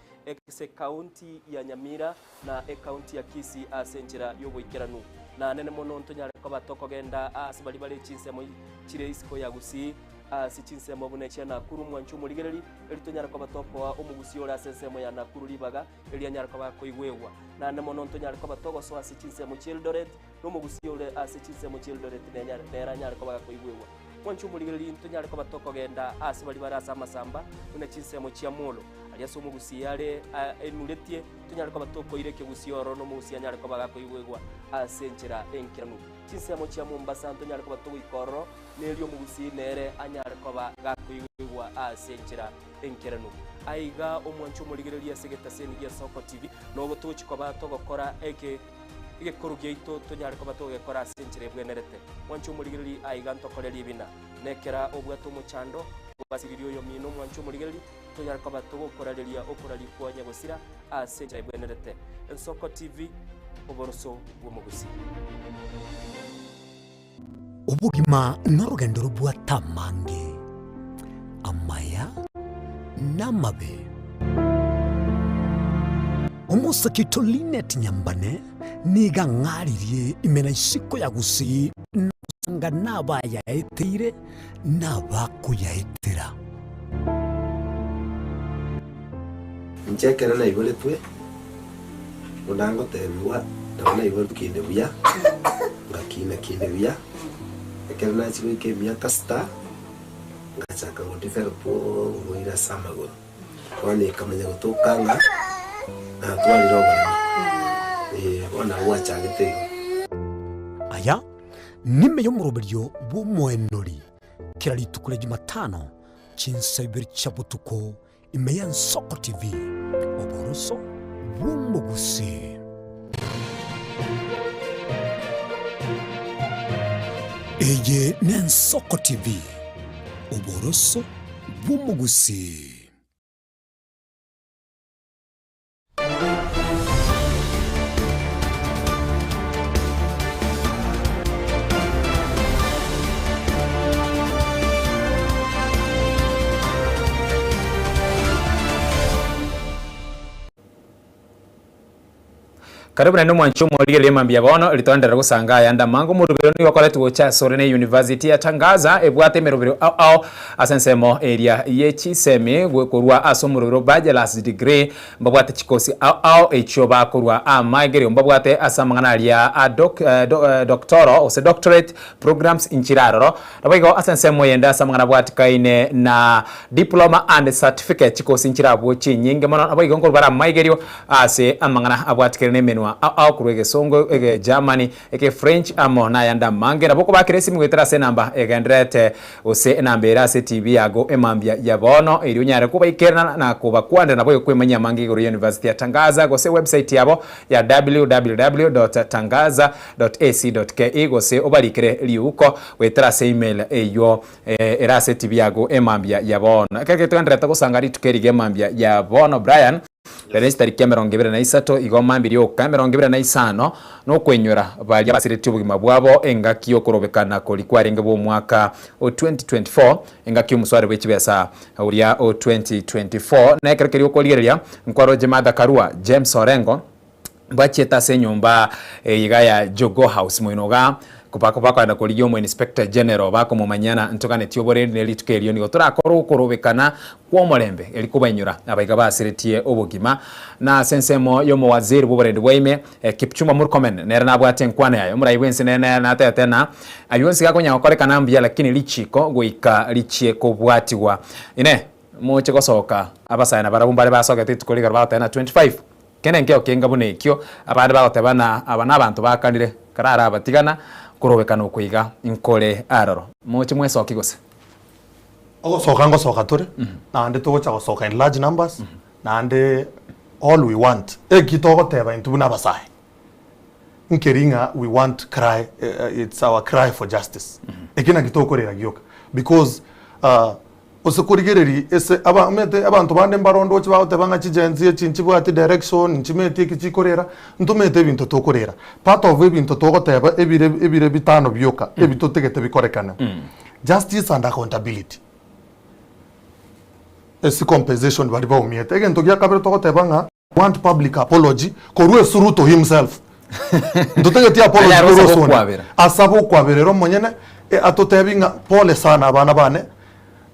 ase ekaunti ya Nyamira na ekaunti ya Kisii ase enchera y'oboikeranu. Na nene mono ntonyare koba tokogenda aase baria bare chinsemo chire isiko ya Gusii, ase chinsemo buna echia Nakuru mwanche omorigereri, eri tonyare koba tokoa omogusii ore ase ensemo ya Nakuru ribaga eri anyare koba akoigwegwa. Naende mono ntonyare koba togosoa ase chinsemo chi'Eldoret, na omogusii ore ase chinsemo chi'Eldoret nenyare nere anyare koba gakoigwegwa. Mwanche omorigereri ntonyare koba tokogenda aase baria bare ase amasamba buna chinsemo chia Molo, aria ase omogusii are enuretie, tonyare koba tokoira ekegusii ororo na omogusii anyare koba gakoigwegwa ase enchera enkeranu. Chinsemo chia Mombasa ntonyare koba togoika ororo, na erio omogusii nere anyare koba gakoigwegwa ase enchera enkeranu. Aiga omwanche omorigereria ase egetaseni gia Soko TV, nobo togochi koba togokora eke egekoru giaito tonyare koba togegekora ase enchera ebwenerete. Mwanche omorigereria aiga ntokore ribina. Nekera obwate omochando, gwasiririe oyomino omwanche omorigereria, tonyare koba togokorareria okoraria kwa nyagosira ase enchera ebwenerete. Ensoko TV, oboroso bw'omogusii. Obogima norogendo robwate amange, amaya na amabe. Omosake oito Linet Nyambane nigo ang'aririe ime na isiko ya Gusii na gosanga nabayaeteire na abakoyaetera. Inche ekero naiboretwe, buna ngotebigwa, nabo naiboretwe kinde buya, ngakina kinde buya, ekero nachia goika emiaka sita, ngachaka go develop oborwaire ase amagoro. Bono ekamanya gotoka ng'a natwarire oboremo, eh, bono nabo gwachagete igo. Aya nime y'omoroberio bw'omoenori kera rituko ria Jumatano chinsa ibere chia botuko ime y'Ensoko TV, oboroso bw'omogusii. Eye n'Ensoko TV, oboroso bw'omogusii. Karibu naende omwanchi omorigereria mambia bono ritoenderere gosanga ayande amange omorobero nigo okoretwe gocha asore ne University ya Tangaza ebwate emerobero ao ao ase ensemo eria ye chisemi korwa ase omorobero bachelor's degree Mbabwate chikosi ao ao echio bakorua amaegerio mbabwate ase amang'ana aria a doc, do, doctoral gose doctorate programs inchire aroro. Naboigo ase ensemo eyende ase amang'ana abwatikaine na diploma and certificate chikosi nchire abwo chinyinge mono. Naboigo nkorwa bare amaegerio ase amang'ana abwatikire na emenwa ao ao korwa egesongo, ege Germany, eke French amo nayande amange. Nabo okobakera esimi goetera ase enamba egendererete gose enamba ere ase TV yago emambia ya bono erio onyare kobaikerana na kobakwanera naboigo kwemanyia amange igoro ya University ya Tangaza gose website yabo ya www.tangaza.ac.ke gose obarikere riuko goetera ase email eywo ere ase TV yago emambia ya bono. Ekero ketogendererete gosanga rituko eri ri'emambia ya bono Brian, Rero chitariki 23 igo mambia rioka 25 nokwenyora baria basiretie obogima bwabo engaki y'okorobekana koria kwarenge bw'omwaka o 2024 engaki y'omosware bwe chibesa oria o 2024 na ekero keria okorigereria nkwaroche Martha Karua, James Orengo bachiete ase enyomba eye iga ya Jogoo House moino igaa bakoenda korigia omo Inspector General bakomomanyia na ntoganetie oborendi ne rituko erio nigo torakore okorobekana kw'omorembe eri kobainyora abaiga basiretie obogima. Na ase ensemo y'omowaziri bw'oborendi bwa ime, Kipchumba Murkomen, nere nabwate enkwana yaye. Omorai bw'ense nere nere natebete ng'a ayio onsi gakonya gokorekana mbuya lakini richiko goika richie kobwatigwa. Inee! Moche gosoka? Abasae nabarabwo mbare basogete rituko rigoro bagoteba ng'a 25 kende nkeo kenga buna ekio, abande bagoteba ng'a aba nabanto bakanire, kararabatigana, korobekana okwo iga nkore aroro. Moche mwesoki gose? Ogosoka ngosoka tore, naende togocha gosoka in large numbers, naende all we want, eki togoteba intwe buna abasae, nkeri ng'a we want cry, it's our cry for justice. Eki naki tokorera gioka because. Gose korigereria ase aba omanyete abanto bande mbare onde oche bagoteba ng'a chi Gen Z echi nchibwati direction, nchimeti eki chikorera, ntomanyete ebinto tokorera. Part of ebinto togoteba ebire ebire bitano bioka ebi totagete bikorekane. Justice and accountability. Ase compensation baria baumiete. Egento gia kabere togoteba ng'a want public apology korwa ase Ruto himself. Ntotageti apology Anyare korwa gosaba ase onde. okwabera. Asabe okwabera ere omonyene, eh, atotebi ng'a pole sana abana bane,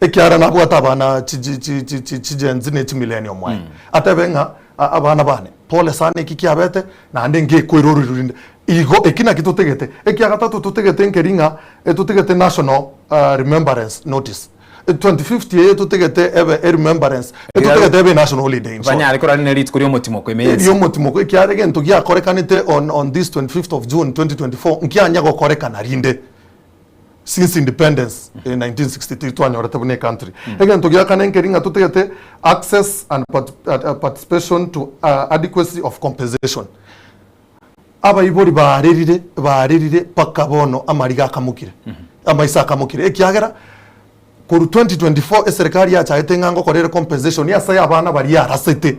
ekiagera nabwate abana chi chi chi chi chi chi Gen Z ne chi millennium aye. Atebe ng'a a- abana bane, pole sana eki kiabete, naende ngekoira orori rinde. Igo eki naki totagete. Ekiagatato totagete nkeri ng'a, etotagete national remembrance notice. 2050 eye totagete ebe e remembrance, etotagete ebe national holiday in short. Banyare korora rinde rituko ri'omotimoko ime y'ense. Ri'omotimoko ekiagera egento giakorekanete on, on this 25th of June 2024 nkianya gokorekana rinde since independence in 1963 twanyorete buna ecountry. Egento gia kane nkeri ng'a totagete access and part, participation to adequacy of compensation. Abaibori barerire, barerire mpaka bono amariga akamokire, amaiso akamokire, ekiagera korwa 2024 eserekari yachagete ng'a ngokora ere compensation ase abana baria yarasete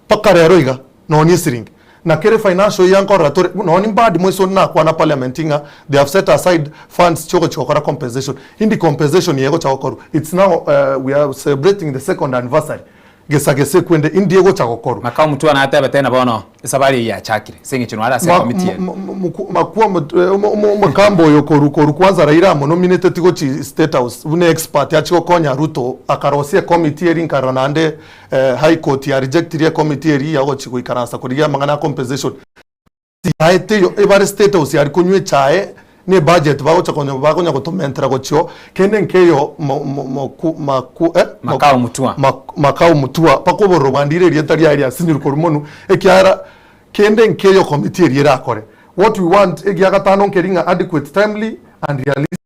mpaka rero iga nonye esiringi. Na kere financial year nkorora tore, nonye mbadi mwesi onde nakwana parliament ng'a they have set aside funds chiogochia gokora compensation. Indi compensation eye egocha gokorwa? It's now we are celebrating the second anniversary. Gesa gese kwende indi egocha gokorwa. Makau Mutua natebete na bono esabari eyio yachakire ase eng'encho noare ase ekomiti ere. Makua Makamba oyo koru koru kwanza Raila amonomineteti gochi state house buna expert achi gokonya Ruto akarosia ekomiti eri nkarora naende high court ya rejectirie ekomiti eria ya gochi goikaransa korigia amang'ana a compensation. Echae teiyo, ebare state house yari konywa echae ne budget bagocha konya bakonya gotomentera gochio, kende nkeiyo mo mo moku maku eh Makau Mutua. Makau Mutua mpaka obororo bwandire erieta riaye riasinyirwe korwa monwe, ekiagera kende nkeiyo committee eria erakore. What we want egiagatano nkeri ng'a adequate, timely and realistic.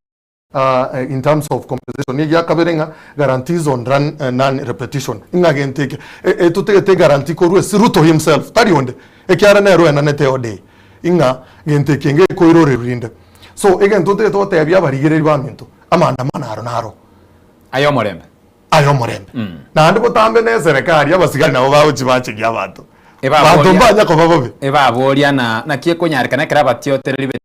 In terms of compensation, egia kabere ng'a guarantees on run, non repetition, ng'a gento eke etotagete eguarantee korwa ase Ruto himself, tari onde, ekiagera nere oenanete ode ng'a gento eke ngekoirorerwa rinde. So egento ntagete gotebia abarigereri baminto, amaandamano aro naro. Aye omorembe. Aye omorembe. Naende botambe na eserekari, abasigari nabo bagochia bachegia abanto. Abanto mbanya koba bobe. Ebaboria na naki ekonyarekana ekero abatiotereri be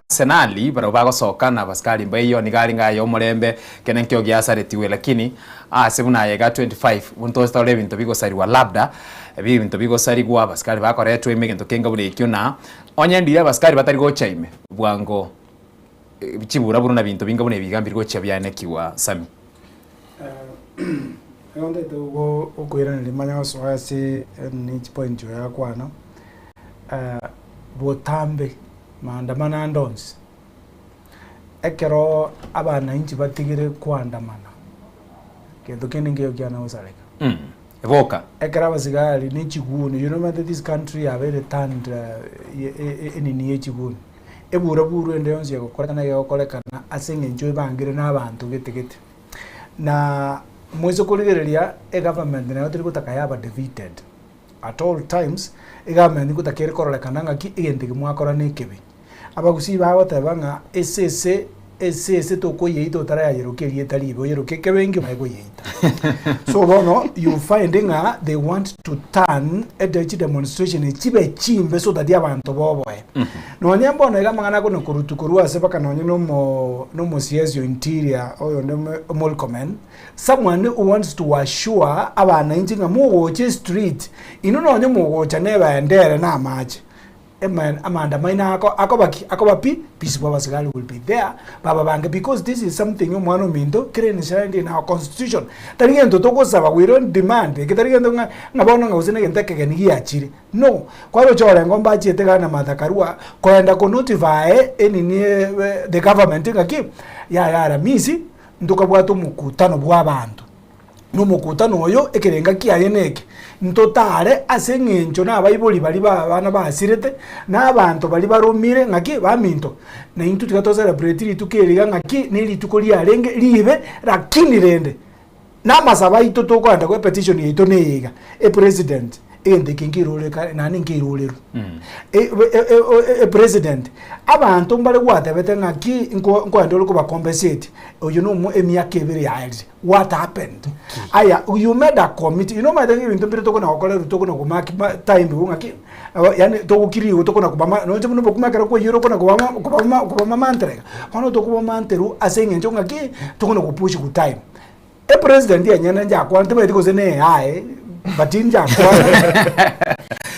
Arsenali barabwo bagosoka na abasikari mbaiyo nigo arenge aye omorembe kende nkio giasaretiwe lakini ase buna aye iga 25 bunto tore ebinto bigosariwa labda ebinto bigosarigwa abasikari bakoretwa ime egento kenga buna ekio na onye ndire abasikari batari gocha ime bwango chiburaburu na binto binga buna ebi iga mbiri gochia bianekigwa Sammy. Nigo ntagete gokoiraneria manye gosoa ase ne chipoint oyo akwana, botambe maandamano ande onsi, ekero abananchi batigire koandamana, gento kende nkeiyo kiana gosareka. Boka. Ekero abasigari ne chiguni, you know omanyete this country yabeire turned enini ya echiguni, eburaburu ende yonsi egokorekana egegokorekana ase eng'encho ebangire na abanto gete gete. Na moise korigereria egovernment nayo teri gotaka yaba defeated at all times, egovernment ngotaka ere kororekana ng'aki egento eke mwakora na ekebe. Abagusii bagoteba ng'a esese esese tokoyeita otarayayerokia erieta ribe, oyerokie ekebe nkio oye koyeita. So bono you find ng'a they want to turn ede chidemonstration echi chibe chimbe so that abanto boboe. Nonye mbono iga amang'ana akona korutwa korwa ase mpaka nonye na omo na omosiasi o interior oyonde Murkomen, someone who wants to assure abananchi ng'a mogocha estreet, inwe nonye mogocha na ebendera na amache, ema amaandamano ako akoba ki? Akoba pi peaceful abasigari will be there bababange because this is something omwana ominto kere enshrined in our constitution. Tari gento togosaba we don't demand, eke tari gento ng'a ng'a bono ng'a gose na egento ekegeni giachire. No, kwaroche orengo mbachiete iga na Martha Karua koenda ko notify enini the government ng'aki yaya Aramisi ntokabwate omokutano bwa abanto, na omokutano oyo ekerenga kiaye neke, ntotare ase eng'encho na abaibori baria ba abana basirete, na abanto baria baromire ng'aki baminto, na intwe tiga to celebrate rituko eri iga ng'aki na erituko riarenge ribe lakini rende, na amasabo aito tokoenda kwa epetition yaito neye iga, epresident. Egento eke nkeiroreka naende nkeiroreru. E- e- e- e- president, abanto mbare gwatebete ng'aki nko nkoenda ore kobacompensate, oyo na omo emiaka ebere yaerire, what happened? Aya you made a committee, you know omanyete ng'a ebinto mbire tokona gokorerwa tokona komark ma time igo ng'aki, aba yaani togokiriwa igo tokona kobama nonye buna obokima ekero kwaiyora okona kobama kobama kobamamantere iga, bono tokobamanterwa ase eng'encho ng'aki, tokona gopush good time. Epresident enyene njakwana timanyeti gose ne eyaye but njakwana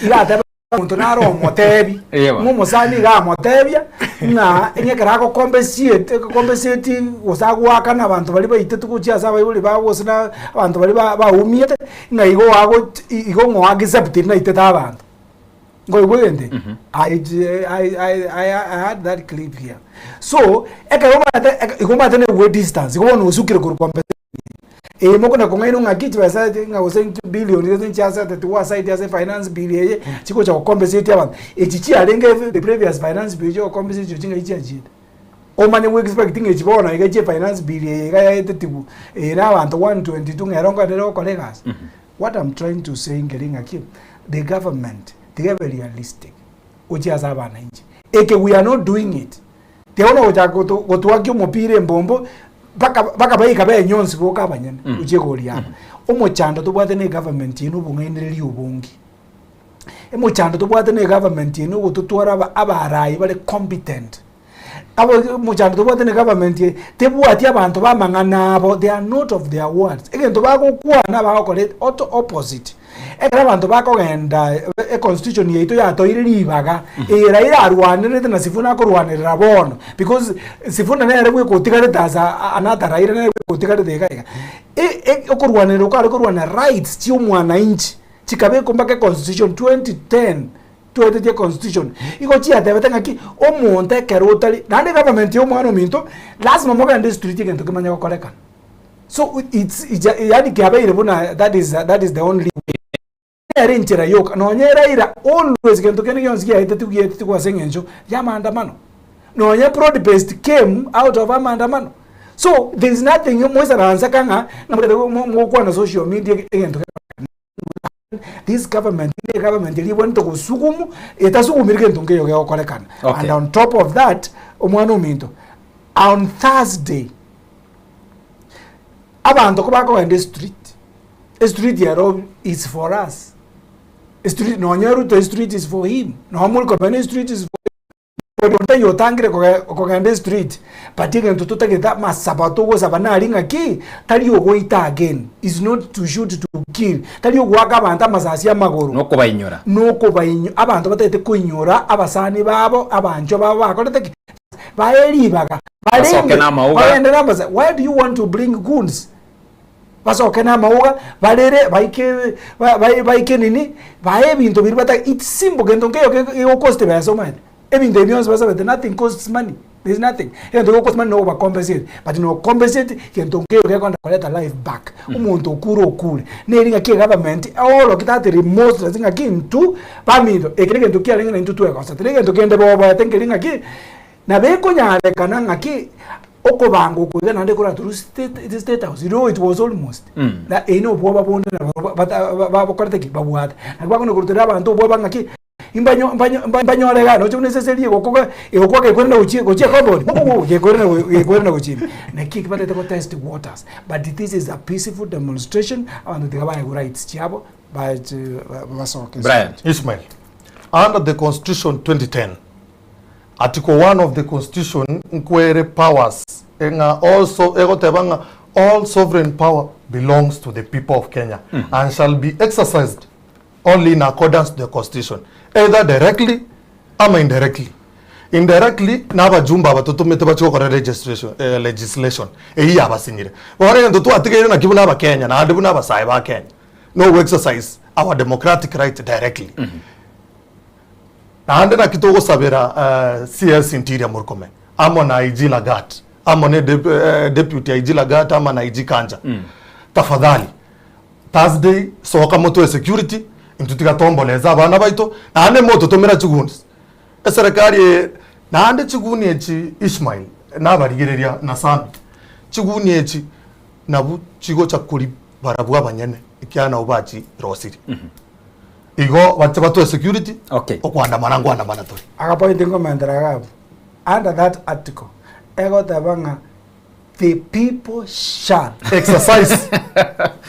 iga ateba omonto nare omotebi Ewa. ng'a omosani iga amotebia ng'a ng'a ekero agocompensate compensate gose agoakana abanto baria baitete gochia ase abaibori babo gose na abanto baria ba baumiete ng'a igo ago igo ng'o accept naitete abanto. Nkoigwa egento eke? I, I, I, I, I had that clip here. So, ekero omanyete eke- igo omanyete na egwe distance, igo bono osukire korwa compensation eye mokona kong'ainwa ng'aki chibesa echi ng'a gose nchi billion gose nchiasetetiwa aside ase finance bill eye, chigocha gocompensate abanto. Echi chiarenge the previous finance bill chigocompensate chirochio ng'ai chiachiete. Omanye go expect ng'a echi bono iga chie finance bill eye iga yaetetiwu, eye na abanto 122 ng'a ero nkoenderere gokora egasi. What am trying to say nkeri ng'aki, the government tiga ebe realistic gochia ase abananchi. Eke we are not doing it. Tiga bono gochaka goto gotwakia omopira embombo mpaka mpaka baika benyonsi boka abanyene gochia egori yabo. Omochando tobwate na egovernment eye na obong'ainereria obonge. Emochando tobwate na egovernment eye na ogototwara aba abarai bare competent. Abo omochando tobwate ne government eye, tebwati abanto ba amang'ana abo, they are not of their words. Egento bagokwana bagokora auto opposite. Ekero abanto bakogenda e constitution yaito yatoeire ribaga, eye Raila arwanerete na Sifuna akorwanerera bono, because Sifuna nere bweka otigarete as a another Raila nere bweka otigarete iga iga. E- e okorwanerera okwo are korwana rights chia omwananchi, chikabekwa mpaka econstitution 2010. Twetetie constitution igo chiatebete ng'aki omonto ekero otari naende egovernment ya omwana ominto lazima mogende street egento kemanye gokorekana so it's yaani kiabeire buna that is that is the only way nere enchera yoka nonye Raila always gento kende gionsi giaetetigwe giaetetigwe ase eng'encho ya amaandamano nonye broad based came out of amaandamano so there is nothing moisaranse kang'a mogokwana social media egento This government ne government eria ebwenerete gosugumu etasugumirie gento nkeiyo gegokorekana. Okay. And on top of that, omwana ominto, on Thursday, abanto ko bakogenda estreet, estreet ero is for us. Estreet nonye Ruto estreet is for him, nonye Murkomen estreet is for Onde taiyo otangire kogenda estreet, but egento totagete amasabo togosaba nari ng'aki, tari ogoita again, is not to shoot to kill, tari ogoaka abanto amasasi amagoro. Nokobainyora. Nokobainyo abanto batagete koinyora abasani babo, abanchwa babo bakorete ki? Bae ribaga, Basoke barende, namauga. bagende namasa, why do you want to bring goons? Basoke namauga, barere, baike ba- ba- baike nini, bae ebinto biria bata it's simple gento nkeiyo gegocost besa omanyete. Ebinto ebi bionsi basabete nothing costs money, there is nothing. Egento gegocost money nogobacompensate, but nocompensate gento nkeiyo gekogenda koreta life back. Omonto okure okure, neri ng'aki egovernment eorokie that remorseless ng'aki intwe baminto eke negento kiarenge naintwe twegosete, na egento kende boboete nkeri ng'aki. Nabo ekonyarekana ng'aki okobanga oko iga naende koratorwe state state house, you know it was almost. Na eyio na obwoba bonde nabo bata babokorete ki? Babwate. Naki bakona korutera abanto obwoba ng'aki, mbanyo mbanyo mbanyore igaa noche buna esese eria egokoga egokwa gekorenda gochia gochia compound mokogo gekorenda gekorenda gochia ime. Naki eki batagete go test waters, but this is a peaceful demonstration, abanto tiga baegwe rights chiabo bache basoke. Brian. Ishmael, under the constitution 2010, Article 1 of the constitution nkwere powers ng'a all so egoteba ng'a all sovereign power belongs to the people of Kenya and shall be exercised only in accordance to the constitution either directly ama indirectly. Indirectly na abajumbe aba totomete bachie gokora registration eh, legislation eyio yabasinyire. Bono egento twatigeire naki buna abakenya naende buna abasae ba Kenya no exercise our democratic right directly. Naende naki togosabera CS Interior Murkomen amo na IG Lagat amo ne Deputy IG Lagat ama na IG Kanja tafadhali Thursday soka motoe security intwe tiga tomboleze abana baito naende mototomera chiguns eserekari eye naende chiguni echi Ishmael nabarigereria na Sammy chiguni echi nabwo chigocha kori barabwo abanyene ekiagera nabwo bachirosirie. Igo bache batoe security, Okay. okoandamana nkoandamana tore. Agapoint nkomentera iga abwo, under that article, egoteba ng'a the people shall. Exercise.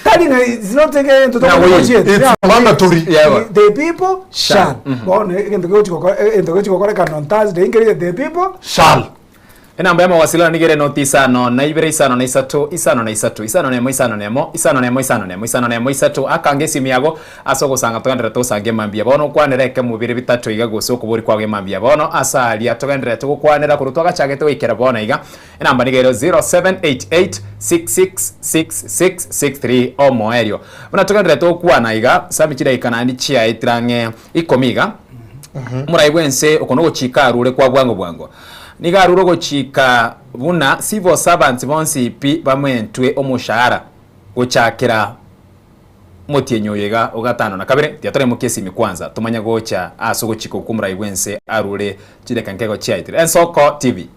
Tari ng'a it's not egento Na we, tokonegotiate. it's mandatory. Yeah. The people Shall. shall. Bono egento kegochi gokora egento kegochi gokorekana on Thursday nkeri the people Shall. Enamba y'amawasiliano nigo ere noti isano na ibere isano na isato isano na isato isano na emo isano na emo isano na emo isano na emo isano na emo isato akange esimi yago ase ogosanga togenderere togosangia mambia bono okwanere ekemo bire bitato iga gose okobori kwago emambia bono ase aria togendererete gokwanera korwa twagachagete goikera bono iga enamba nigo ere 0788666663 omoerio buna togendererete gokwana iga sami chidaika naende chiaetire ang'e ikomi iga omorai bwense oko nogochika arure kwa bwango bwango Nigo arure ogochika buna civil servants bonsi pi bamentwe omoshahara gochakera omotienyi oyo iga o gatano na kabere. Tiga toremokie esimi kwanza tomanye gocha ase ogochika okwo omorai bwense arure chidakika nkego chiaetire. Ensoko TV.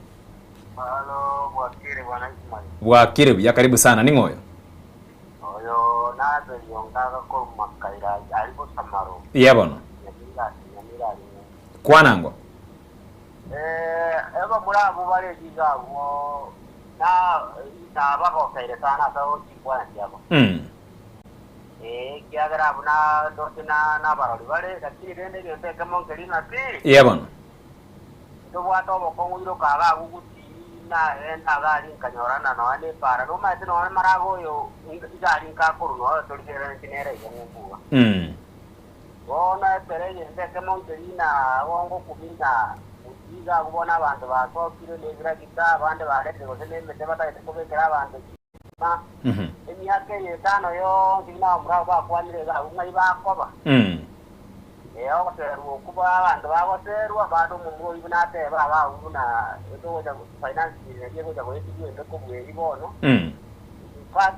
Halo, bwakire bwana Ismail. Bwakire buya, karibu sana. Ning'o oyo? Oyo Nabeli ongaga korwa Makaira ari Bosamaro. Iye bono. Nyamira, Nyamira ari ng'umbu. Kwana ngo. Eh, abamura abwo bare riga abwo na nabagokeire sana ase chinkwana chiabo. Eh, ekiagera abwo na ndoche na nabarori bare, lakini rende egento ekemo nkeri ng'a ki, Iye bono. ntobwate obokong'u iroka iga agwo gusii nagenda iga aria nkanyorana nonya na epara, nomanyete nonya maraga oyo iga aria nkakorwa noyo torigereretie nere iga ng'umbu iga. Bono ekero egento ekemo nkeri na gongo kumina gotiga agwo bono abanto basokire nebiragita, abande baretire gose nemete batagete kobekera abanto chitima. Emiaka eye etano yonsi buna abamura abwo bakwanire iga agwo ng'ai bakoba? Ee, ogoserwa okwo abanto bagoserwa, bande omomura oyio buna ateba abe agwo buna togocha finance bill nari egocha goetigwa embe kobua eyio bono. In fact,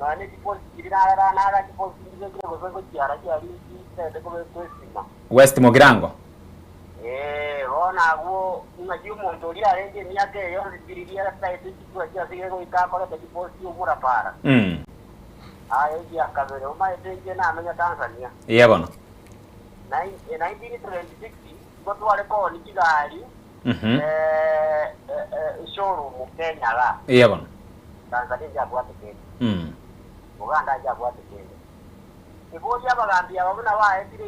Nonya ne chiposi chiria narora nara chiposi nchibekire gose gochiara chiaria chitaete kobekwa esima. West Mugirango. Ee, bono agwo ing'aki omonto oria arenge emiaka eye yonsi chiriria ataete chikura chiase goika akorete chiposi chi'omura para. Aye egia kabere, omaete inche namenya Tanzania. Iye bono. Nai- 1976 igo tware kooni chigari eh, eh, eh, showroom Kenya iga. Iye bono. Tanzania njabwate kende, Uganda njabwate kende. Tiboria abagambi aba buna baetire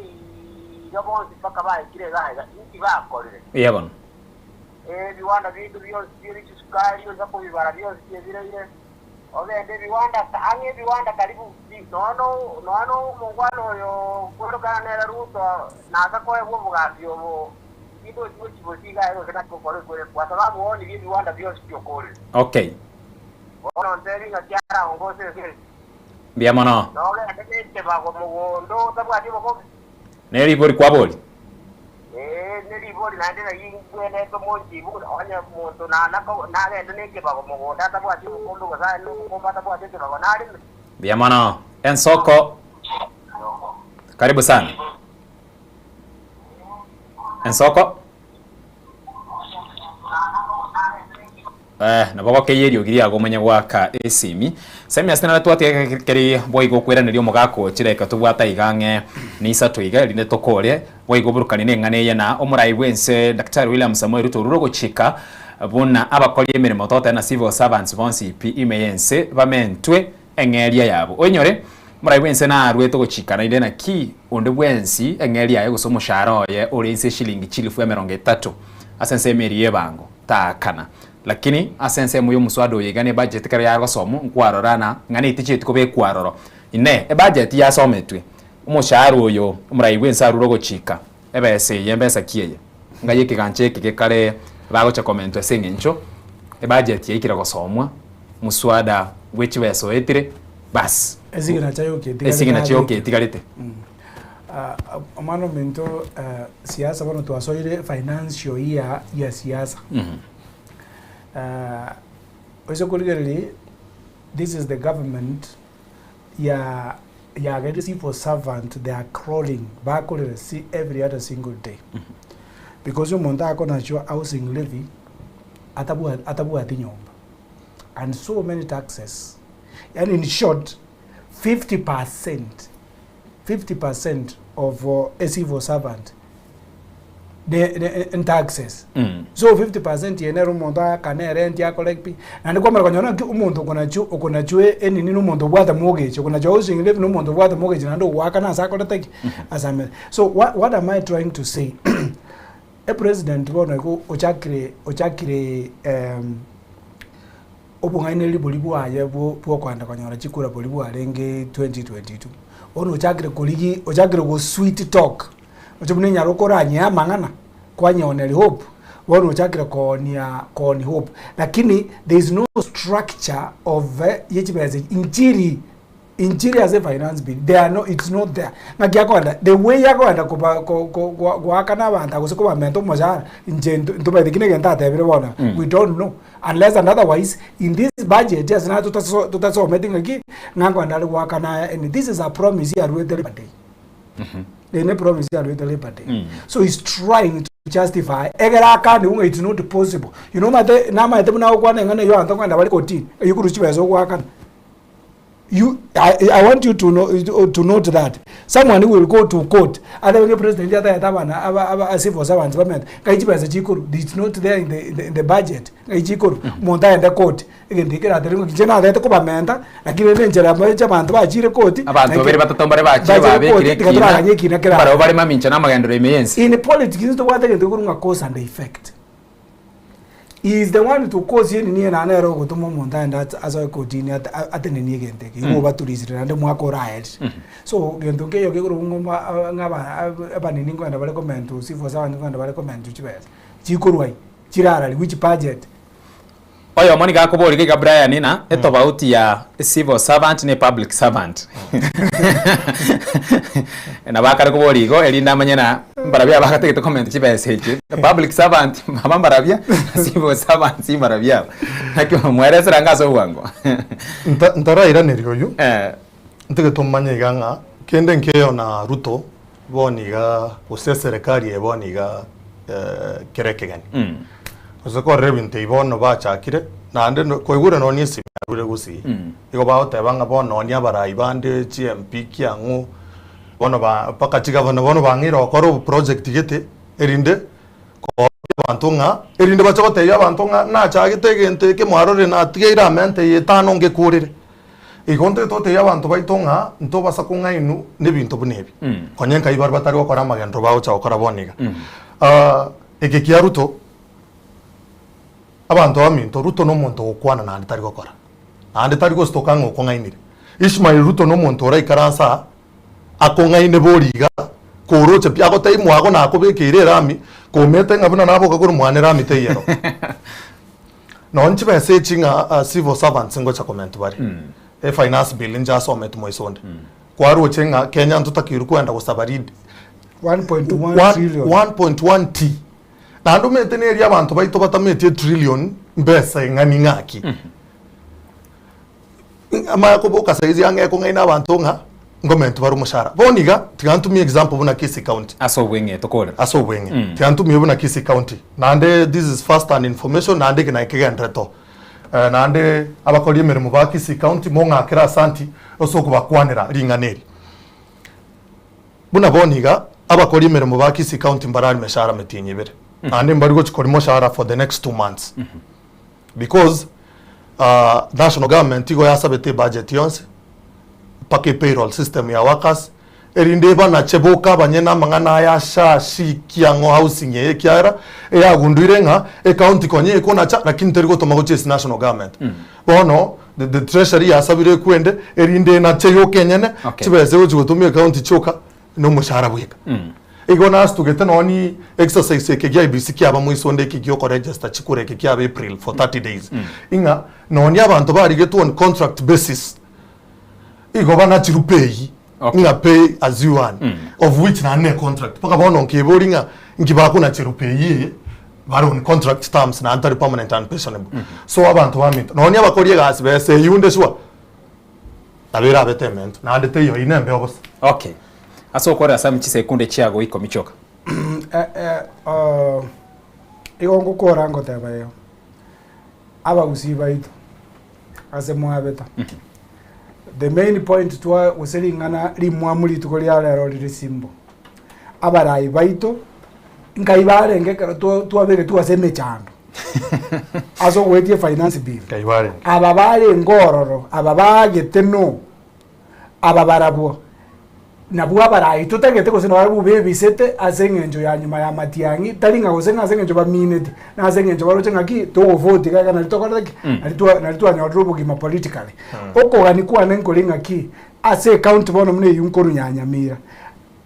iga bonsi mpaka baikire iga iga, inki bakorire? Eya bono. Ebiwanda biaito bionsi bie chisukari onsa kobibara bionsi biebireire, ogende ebiwanda ang'e ebiwanda karibu bi nonya no nonya no omongwana oyo kwerokana nere Ruto nasa koegwa obogambi obo, tindi gochi gochi iga aye gose naki gokora ekwere kwa sababu oonirie ebiwanda bionsi biokorire. Okay. Bono ntebi ng'a kiaraongosa ense. Mbuya mono. Nogende nekebago mogondo otabwati obokombe? Ne ribori kwabori. Ee, neribori naende nari ngwenerete monchibu, onye omonto nana- nagende nekebago mogondo atabwati obokombe, gose aye nobokombe atabwati ekebago nareme. Mbuya mono. Ensoko. Karibu sana. Ensoko. Eh, nabo gokeyia eriogi riago omanye goaka esimi. Semi ase nare twatiga keri boigo okweraneria omogaka oo chidakika tobwate aiga ang'e na isato iga erinde tokore boigo oborokani na eng'ana eye na omorai bwense Daktari William Samoei Ruto orure ogochika buna abakori emeremo totebe na civil servants bonsi pi ime yense bamentwe eng'eria yabo. Oinyore omorai bwense naruete ogochika naende naki onde bwensi eng'eria yaye gose omoshahara oye ore inse eshilingi chilifu emerongo etato ase ensemo eria y'ebango. Taakana. Lakini ase ensemo y'omoswada oyo iga nebudget ekero yagosomwa nkwarora na ng'a neticheti kobekwa aroro. Inee, ebudget yasometwe? Omoshahara oyo omorai bwense arure ogochika ebesa eye mbesa ki eye? Ngai ekegancha eke gekare bagocha komentwa ase eng'encho ebudget yaikire gosomwa, omoswada bwe chibesa oetire, bas. Esignature yoka etigarete Esignature yoka etigarete. Omwana ominto siasa bono twasoire financial year ya siasa. Oise korigereria this is the government ya yagerire civil servant they are crawling bakorire si every other single day. Because omonto akonachwa housing levy atabwa atabwati nyomba and so many taxes. Yaani in short 50 percent. 50% of a civil servant ne ne taxes. So 50% eye nere omonto aakane erenti akore pi, naende kwamanya konyora ng'aki omonto okonachwa okonachwa enini na omonto obwate mortgage, okonachwa housing levy na omonto obwate mortgage naende ogoakana ase akorete ki? Ase amere. So what what am I trying to say? Epresident bono igo ochakire ochakire obong'ainereria boria bwaye bwo bwokoenda konyora chikura boria bwarenge 2022. Bono ochakire korigia ochakire go sweet talk, oche buna enyaroka oranyee amang'ana, kwanyeoneria hope, bono ochakire koonia koonia hope. Lakini there is no structure of ye chibesa echi, inchiri Inchiri ase finance bill they are no it's not there ng'aki akoenda the way akoenda koba ko ko goa goakana abanto gose kobamenta omoshahara inche nto ntomaete ki negento atebire bono we don't know unless and otherwise in this budget ase naye totaso totasometi ng'aki ng'a nkoenda are goakana aya and this is a promise yaruete Labour Day eye ne promise yaruete Labour Day so he's trying to justify egere akane ng'a it's not possible you know omanyete namaete buna agokwana eng'ana eywo abanto nkoenda bare kotini eywo korwa chibesa ogoakana. You, I, I want you to, know, to note that someone will go to court atebe ng'a president atagete abana aba aba civil servants bamente ngai chibesa chikoru it's not there in the, in the, in the budget ngai chikoru omonto agende court egento ekero atere ng'a inche natagete kobamenta lakini rende enchera amache abanto bachire court Abanto babere batato mbare bachire bachire babekire court tiga ekina, toraganye ekina kera mbarabwo bare mamincha na amagenderero ime y'ense. In politics ntobwate egento gekorwa ng'a cause and effect. He is the one to cause yaani niye naende nere ogotoma omonto aende ase asoe kotini ate atenenie egento eke, igo obaturisire naende omwaka oraerire. So gento nkeiyo kekorokwa ng'a omo ng'a aba abanini nkogenda bare komentwa gose gose abanto nkogenda bare komentwa chibesa, chikorwa aye, chirarari which budget? Oyomo nigo akoboria iga Brian na etobauti ya civil servant ne public servant. Nabo akare koboria igo erinde amanye na mbarabia abagatagete komenta chibesa echi. Public servant aba mbarabia, civil servants mbarabia aba. Naki mweresera ange ase obwango. Nta ntarairaneria oyio, ntagete omanye iga ng'a kende nkeiyo na Ruto bono iga gose eserekari eye bono iga kere ekegeni. Gose korora ebinto ebi bono bachakire, naende no kwaigure nonya esimi yarure gusii, igo bagoteba ng'a bono nonya abarai bande chi MP kiang'u, bono ba mpaka chigavana bono bang'eire gokora oboproject gete, erinde koorokia abanto ng'a, erinde bache gotebia abanto ng'a nachagete egento eke mwarorire natigeire amente eye etano ngekorere. Igo ntagete gotebia abanto baito ng'a ntobasa kong'ainwa na ebinto buna ebi, konya nkai baria batari gokora amagenderero bagocha gokora bono iga. Eke kia Ruto, abanto baminto, Ruto nomonto ogokwana naende tari gokora, naende tari gostoka ng'a okong'ainire. Ishmael Ruto nomonto oraikaranse aa, akong'aine bori iga, koroche pi, agotebia mwago nakobekeire erami, komete ng'a buna naboka korwa mwane erami teiyo ero. Nonye chibesa echi ng'a civil servants ngocha komentwa bare, efinance bill inche asometi moiso onde, kwaroche ng'a Kenya ntotakeirwe kwenda gosaba rid. 1.1 trillion. 1.1 T. Naende omanyete neri abanto baito batameti etrillion mbesa eng'ani ng'aki. Amaya koboka saizi ang'e kong'aina abanto ng'a ngomentwa bare omoshahara. Bono iga, tiga ntumie example buna Kisii County. Ase obweng'e tokorera. Ase obweng'e. Tiga ntumie buna Kisii County. Naende this is first hand information naende eke naye kegenderete oo. Naende abakori emeremo ba Kisii County mong'akere asanti ase okobakwanera ring'ana eri. Buna bono iga, abakori emeremo ba Kisii County mbarari meshahara metienyi ebere, naende mbari gochi kori moshahara for the next 2 months because national government igo yasabete ebudget yonsi mpaka epayroll system ya workers, erinde ebanache boka abanyene amang'ana aya SHA, SHI, kiang'o, housing eye ekiagera eyagunduire ng'a ecounty konya ekonacha lakini teri gotoma gochia ase national government. Bono the the treasury yasabire ekwende erinde enache yoka enyene Okay. chibesa egochi gotumia ecounty chioka na omoshahara bweka. Igo nasitugete nonye ni exercise eke gia IEBC kiaba moiso onde eke gia okoregister chikura eke kiaba April for 30 days. Ing'a nonye abanto barigetwe on contract basis igo banachirwe pay Okay. ng'a pay as you earn of which naende ne contract mpaka bono nkebori ng'a nki bakonacherwa pay eye bare on contract terms naende tari permanent and pensionable so abanto baminto nonye abakori egasi besa eywo nde sure nabo erabete emento naende teiyo eywo nembeo bosa. Okay. Ase okorera ase chisekunde chiago ikomi chioka. Igo ngokora ngoteba igo, abagusii baito ase mwabeta. The main point twa gose ring'ana rimwamu rituko ria rero rire simple. Abarai baito nkai barenge ekero twa twabegetwe ase emechando ase ogoetia efinance bill. Nkai barenge. Aba barenge ororo, aba baagete no, aba barabwo nabwo abarai totagete gose nabarabwo bebisete ase eng'encho ya nyuma ya matiang'i, tari ng'a gose ng'a ase eng'encho bamineti, na ase eng'encho baroche ng'aki togovote iga iga nari tokorete ki? Nari twa nari twanyorire obogima politically. Okogania kwane nkore ng'aki, ase ecounty bono buna eywo nkorwa ya Nyamira,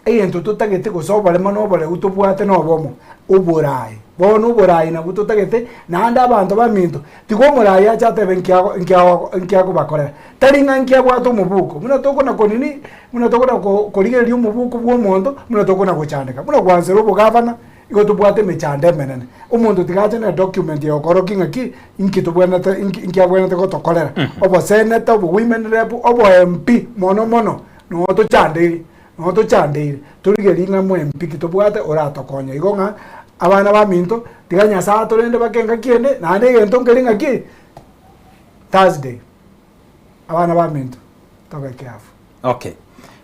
Egento totagete gose oboremo na oboreu tobwate nobomo, oboraai. Bono oboraai nabwo totagete, naende abanto baminto, tiga omoraai ache atebe nki ago nki ago nki akobakorera. Tari ng'a nki abwate omobuko, buna tokona konini, buna tokona ko korigereria omobuko bwa omonto, buna tokona gochandeka. Buna gwansera obogavana, igo tobwate emechando emenene. Omonto tiga ache na edocument egokorokia ng'aki, inki tobwenerete inki inki abwenerete gotokorera. Oboseneta, obo women rep, obo MP mono mono, noo tochandeiri. Nonya tochandeire, torigerie ng'a mwempi ki tobwate oratokonye. Igo ng'a abana baminto, tiga Nyasae atorende baka engaki ende, naende egento nkeri ng'aki, Thursday, abana baminto, tobe careful. Okay.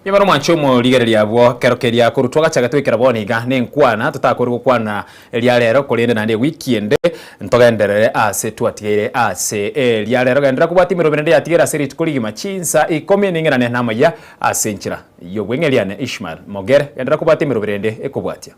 Nigo nomwanche omorigereria abwo kero keria korwa twagachaga twekera bono iga nenkwana totakore gokwana eria rero korende naende ewiki ende ntogenderere ase twatigeire ase eria rero genderera kobwatia emeroberi ende yatigeire ase rituko rigima chinsa ikomi ning'irane namayia Ase enchera y'obweng'e eriane Ishmael Mogere, genderera kobwatia emeroberi ende ekobwatia.